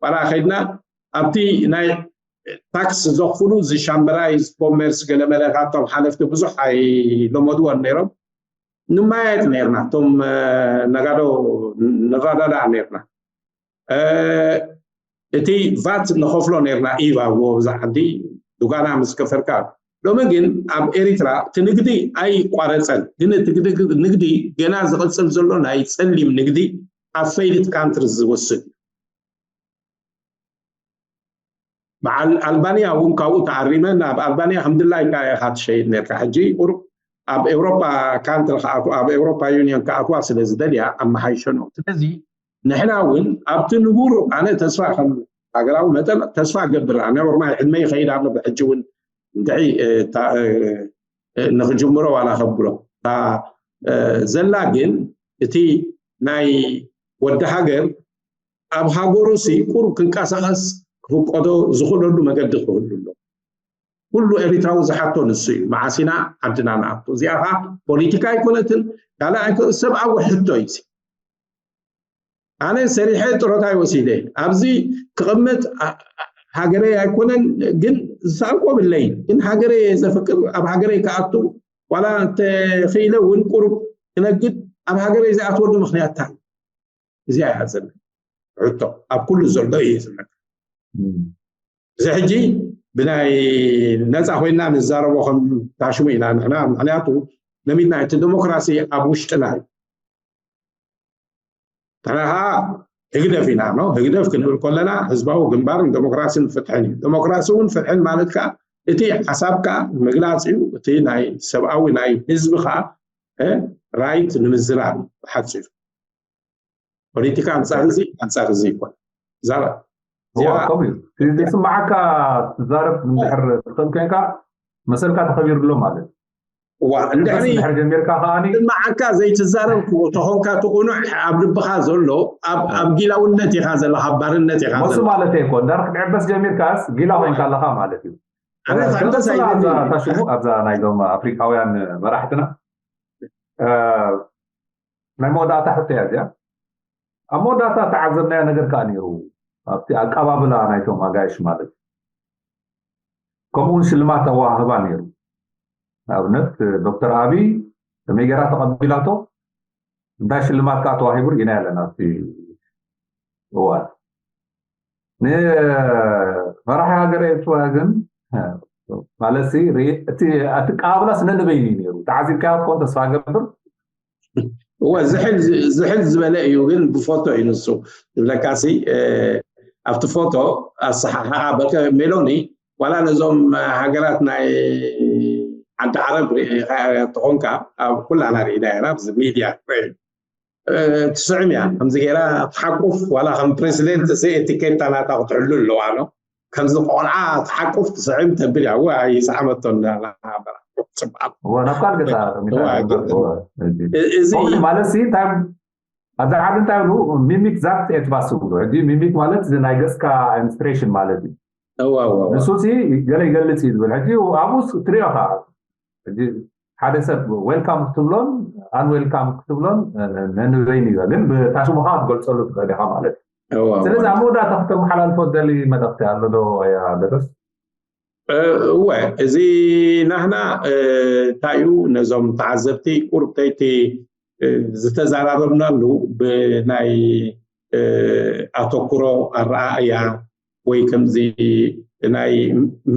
ዋላ ከይድና ኣብቲ ናይ ታክስ ዘኽፍሉ እዚ ሻምበራይ ኮመርስ ገለመለ ካብቶም ሓለፍቲ ብዙሕ ኣይለመድዎን ነይሮም። ንማየጥ ነይርና፣ እቶም ነጋዶ ንረዳዳእ ነይርና። እቲ ቫት ንኸፍሎ ነይርና ኢቫ ብዛ ዓዲ ዱጋና ምስ ከፈልካ። ሎሚ ግን ኣብ ኤሪትራ እቲ ንግዲ ኣይቋረፀን፣ ግን እቲ ንግዲ ገና ዝቕፅል ዘሎ ናይ ፀሊም ንግዲ ኣብ ፈይልድ ካንትሪ ዝወስድ እዩ። በዓል ኣልባንያ እውን ካብኡ ተኣሪመ ናብ ኣልባንያ ከም ድላይካ ኢኻ ትሸይድ ነርካ። ሕጂ ቁሩብ ኣብ ኤውሮፓ ካንትሪ ክኣትዋ፣ ኣብ ኤውሮፓ ዩኒየን ክኣትዋ ስለ ዝደልያ ኣመሓይሸኖ። ስለዚ ንሕና እውን ኣብቲ ንቡር ኣነ ተስፋ ከም ሃገራዊ መጠን ተስፋ ገብር። ኣነ ኦርማይ ዕድመ ይኸይድ ኣሎ፣ ብሕጂ እውን እንድዒ ንክጅምሮ ዋላ ከብሎ ዘላ ግን እቲ ናይ ወዲ ሃገር ኣብ ሃገሩ ሲ ቁሩብ ክንቀሳቐስ ክፍቀዶ ዝኽእለሉ መገዲ ክህሉ ኣሎ። ኩሉ ኤሪትራዊ ዝሓቶ ንሱ እዩ። መዓሲና ዓድና ንኣቱ። እዚኣ ኸዓ ፖለቲካ ኣይኮነትን፣ ካልእ ኣይኮነ፣ ሰብኣዊ ሕቶ እዩ። ኣነ ሰሪሐ ጥሮታ ይወሲደ ኣብዚ ክቕመጥ ሃገረይ ኣይኮነን፣ ግን ዝሳልቆ ብለይ፣ ግን ሃገረይ ዘፍቅር ኣብ ሃገረይ ክኣቱ ዋላ እንተኽኢለ እውን ቁሩብ ክነግድ ኣብ ሃገረይ ዝኣትወሉ ምኽንያት እንታይ? እዚኣ እያ ዘለ ሕቶ ኣብ ኩሉ ዘሎ እየ ዝብለካ። እዚ ሕጂ ብናይ ነፃ ኮይና ንዛረቦ ከም ታሽሙ ኢና ንሕና፣ ምክንያቱ ለሚድና እቲ ዲሞክራሲ ኣብ ውሽጥና እዩ። ንሕና ከዓ ህግደፍ ኢና ኖ። ህግደፍ ክንብል ከለና ህዝባዊ ግንባርን ዲሞክራሲን ፍትሕን እዩ። ዲሞክራሲ እውን ፍትሕን ማለት ከዓ እቲ ሓሳብካ ምግላፅ እዩ። እቲ ናይ ሰብኣዊ ናይ ህዝብካ ራይት ንምዝራብ እዩ ብሓፂሩ። ፖለቲካ ኣንፃር እዚ ኣንፃር እዚ ይኮን ዛረብ ከምኡ እዩ። ዝስማዓካ ትዛረብ እንድሕር ትኽእል ኮይንካ መሰልካ ተኸቢሩ ኣሎ ማለት እዩ። እዋ እንድሕሪ እንድሕር ጀሚርካ ከዓኒ ስማዓካ ዘይትዛረብ ተኾንካ ትቑኑዕ ኣብ ልብኻ ዘሎ ኣብ ጊላውነት ኢኻ ዘለኻ፣ ኣብ ባርነት ኢኻ መሱ ማለት እኮ እንዳር ክትዕበስ ጀሚርካስ ጊላ ኮይንካ ኣለኻ ማለት እዩ። ሽሙ ኣብዛ ናይዞም ኣፍሪካውያን መራሕትና ናይ መወዳእታ ሕቶ እያ እዚኣ። ኣብ መወዳእታ ተዓዘብናዮ ነገር ከዓ ነይሩ ኣብቲ ኣቀባብላ ናይቶም ኣጋይሽ ማለት እዩ። ከምኡውን ሽልማት ኣወሃህባ ነይሩ። ንኣብነት ዶክተር ኣብይ ከመይ ገይራ ተቐቢላቶ እንታይ ሽልማት ከዓ ተዋሂቡ ርኢና ኣለና ኣብቲ እዋን። ንመራሒ ሃገር ኤርትራ ግን ማለት እቲ ኣቀባብላ ስነ ንበይኑ እዩ ነይሩ። ተዓዚብካዮ ትኮን ተስፋ ገብር እወ ዝሕል ዝበለ እዩ ግን ብፎቶ እዩ ንሱ ዝብለካሲ ኣብቲ ፎቶ ኣሰሓሓ በከ ሜሎኒ ዋላ ነዞም ሃገራት ናይ ዓዲ ዓረብ ተኾንካ ኣብ ኩላና ርኢና ኢና ኣብዚ ሚድያ ትስዕም እያ ከምዚ ገይራ ትሓቁፍ ዋላ ከም ፕሬዚደንት እዚ ኤቲኬታ ናታ ክትሕሉ ኣለዋ ኖ ከምዚ ቆልዓ ትሓቁፍ ትስዕም ተብል እያ ዋ ይስዓመቶ እንዳላ ናብ ካልእ ገዛ እዚ ማለት ሲ እንታይ ኣብዚ ዓዲ እንታይ ብሉ ሚሚክ ዛት ኤትባስ ብሉ ሕጂ ሚሚክ ማለት እዚ ናይ ገጽካ ኢንስፕሬሽን ማለት እዩ። ንሱ ሲ ገለ ይገልጽ እዩ ዝብል ሕጂ ኣብኡ ትሪኦ ከዓ ሓደ ሰብ ዌልካም ክትብሎን ኣንዌልካም ክትብሎን ነንበይኑ እዩ ግን ብታሽሙኻ ክትገልፀሉ ትኽእል ኢኻ ማለት እዩ። ስለዚ ኣብ መወዳእታ ክተመሓላልፎ ደሊ መልእክቲ ኣሎ ዶ ደረስ? እወ እዚ ናህና እንታይ እዩ ነዞም ተዓዘብቲ ቁርብተይቲ ዝተዘራረብናሉ ብናይ ኣተኩሮ ኣረኣእያ ወይ ከምዚ ናይ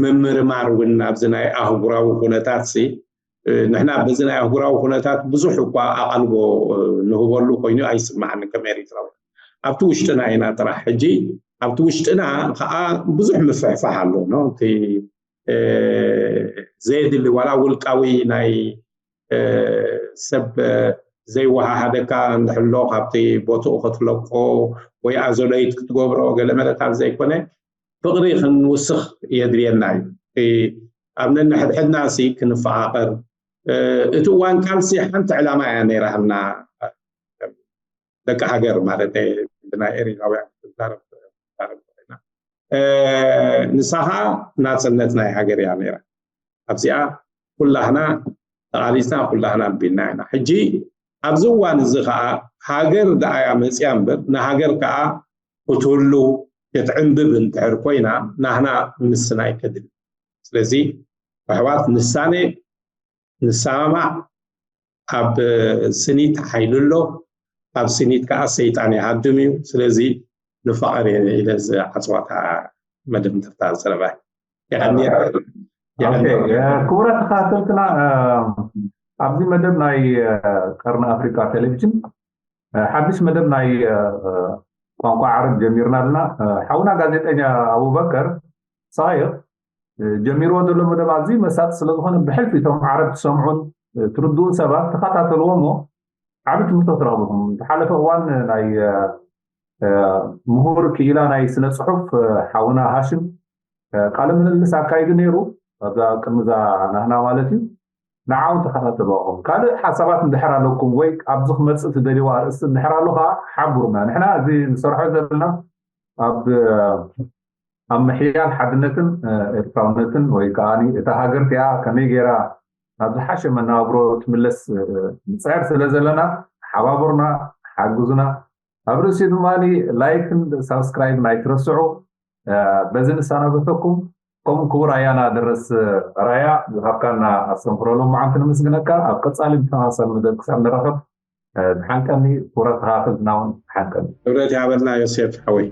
ምምርማር እውን ኣብዚ ናይ ኣህጉራዊ ኩነታት ሲ ንሕና በዚ ናይ ኣህጉራዊ ኩነታት ብዙሕ እኳ ኣቓልቦ ንህበሉ ኮይኑ ኣይስማዓኒ ከም ኤሪትራዊ። ኣብቲ ውሽጥና ኢና ጥራሕ። ሕጂ ኣብቲ ውሽጥና ከዓ ብዙሕ ምፍሕፋሕ ኣሎ። እቲ ዘየድሊ ዋላ ውልቃዊ ናይ ሰብ ዘይወሃሃደካ እንድሕሎ ካብቲ ቦትኡ ክትለቆ ወይ ኣዞለይት ክትገብሮ ገለመለ ካብ ዘይኮነ ፍቕሪ ክንውስኽ የድልየና እዩ። ኣብ ነንሕድሕድና ሲ ክንፈቓቐር። እቲ እዋን ቃልሲ ሓንቲ ዕላማ እያ ነይራና፣ ደቂ ሃገር ማለት ብናይ ኤሪናውያን ንሳ ከዓ ናፅነት ናይ ሃገር እያ ነይራ። ኣብዚኣ ኩላህና ተቓሊስና ኩላህና ኣቢልና ኢና። ሕጂ ኣብዚ እዋን እዚ ከዓ ሃገር ደኣያ መፅያ እምበር ንሃገር ከዓ ክትህሉ ክትዕንብብ እንትሕር ኮይና ናህና ምስናይ ከድል። ስለዚ ኣሕዋት ንሳኔ ንሰማማዕ። ኣብ ስኒት ሓይሊ ኣሎ፣ ኣብ ስኒት ከዓ ሰይጣን ይሃድም እዩ። ስለዚ ንፋቐር እየ ኢለ ዝዓፅዋታ መደምደምታ ዘረባ። ክቡራት ተኸታተልትና፣ ኣብዚ መደብ ናይ ቀርኒ ኣፍሪካ ቴሌቪዥን ሓድሽ መደብ ናይ ቋንቋ ዓረብ ጀሚርና ኣለና። ሓውና ጋዜጠኛ ኣቡበከር ሳይቕ ጀሚርዎ ዘሎ መደብ ኣዝዩ መሳጢ ስለዝኾነ ብሕልፊ እቶም ዓረብ ትሰምዑን ትርድኡን ሰባት ተኸታተልዎ እሞ ዓቢ ትምህርቲ ክትረኽቡ ኢኹም። ዝሓለፈ እዋን ናይ ምሁር ክኢላ ናይ ስነ ፅሑፍ ሓውና ሃሽም ቃለ ምልልስ ኣካይዱ ነይሩ ኣብዛ ቅድሚ እዛ ናህና ማለት እዩ። ንዓውን ተኸታተልዋ ኢኹም። ካልእ ሓሳባት እንድሕር ኣለኩም ወይ ኣብዚ ክመፅእ ትደልይዎ ኣርእስቲ እንድሕር ኣሎ ከዓ ሓብሩና። ንሕና እዚ ንሰርሖ ዘለና ኣብ ኣብ ምሕያል ሓድነትን ኤርትራውነትን ወይ ከዓ እታ ሃገር እቲኣ ከመይ ገይራ ናብ ዝሓሸ መነባብሮ ትምለስ ንፅዕር ስለ ዘለና ሓባብሩና፣ ሓግዙና። ኣብ ርእሲኡ ድማ ላይክን ሳብስክራይብን ኣይትረስዑ። በዚ ንሰናበተኩም። ከምኡ ክቡር ኣያና ደረስ ራያ ዝሃብካና ኣስተምህሮ ሎማዓንቲ ንምስግነካ። ኣብ ቀፃሊ ብተመሳሳሊ መደብ ክሳብ ንራኸብ ዝሓንቀኒ ክቡራት ተኸታተልትና እውን ዝሓንቀኒ። ክብረት ይሃበልና ዮሴፍ ሓወይ።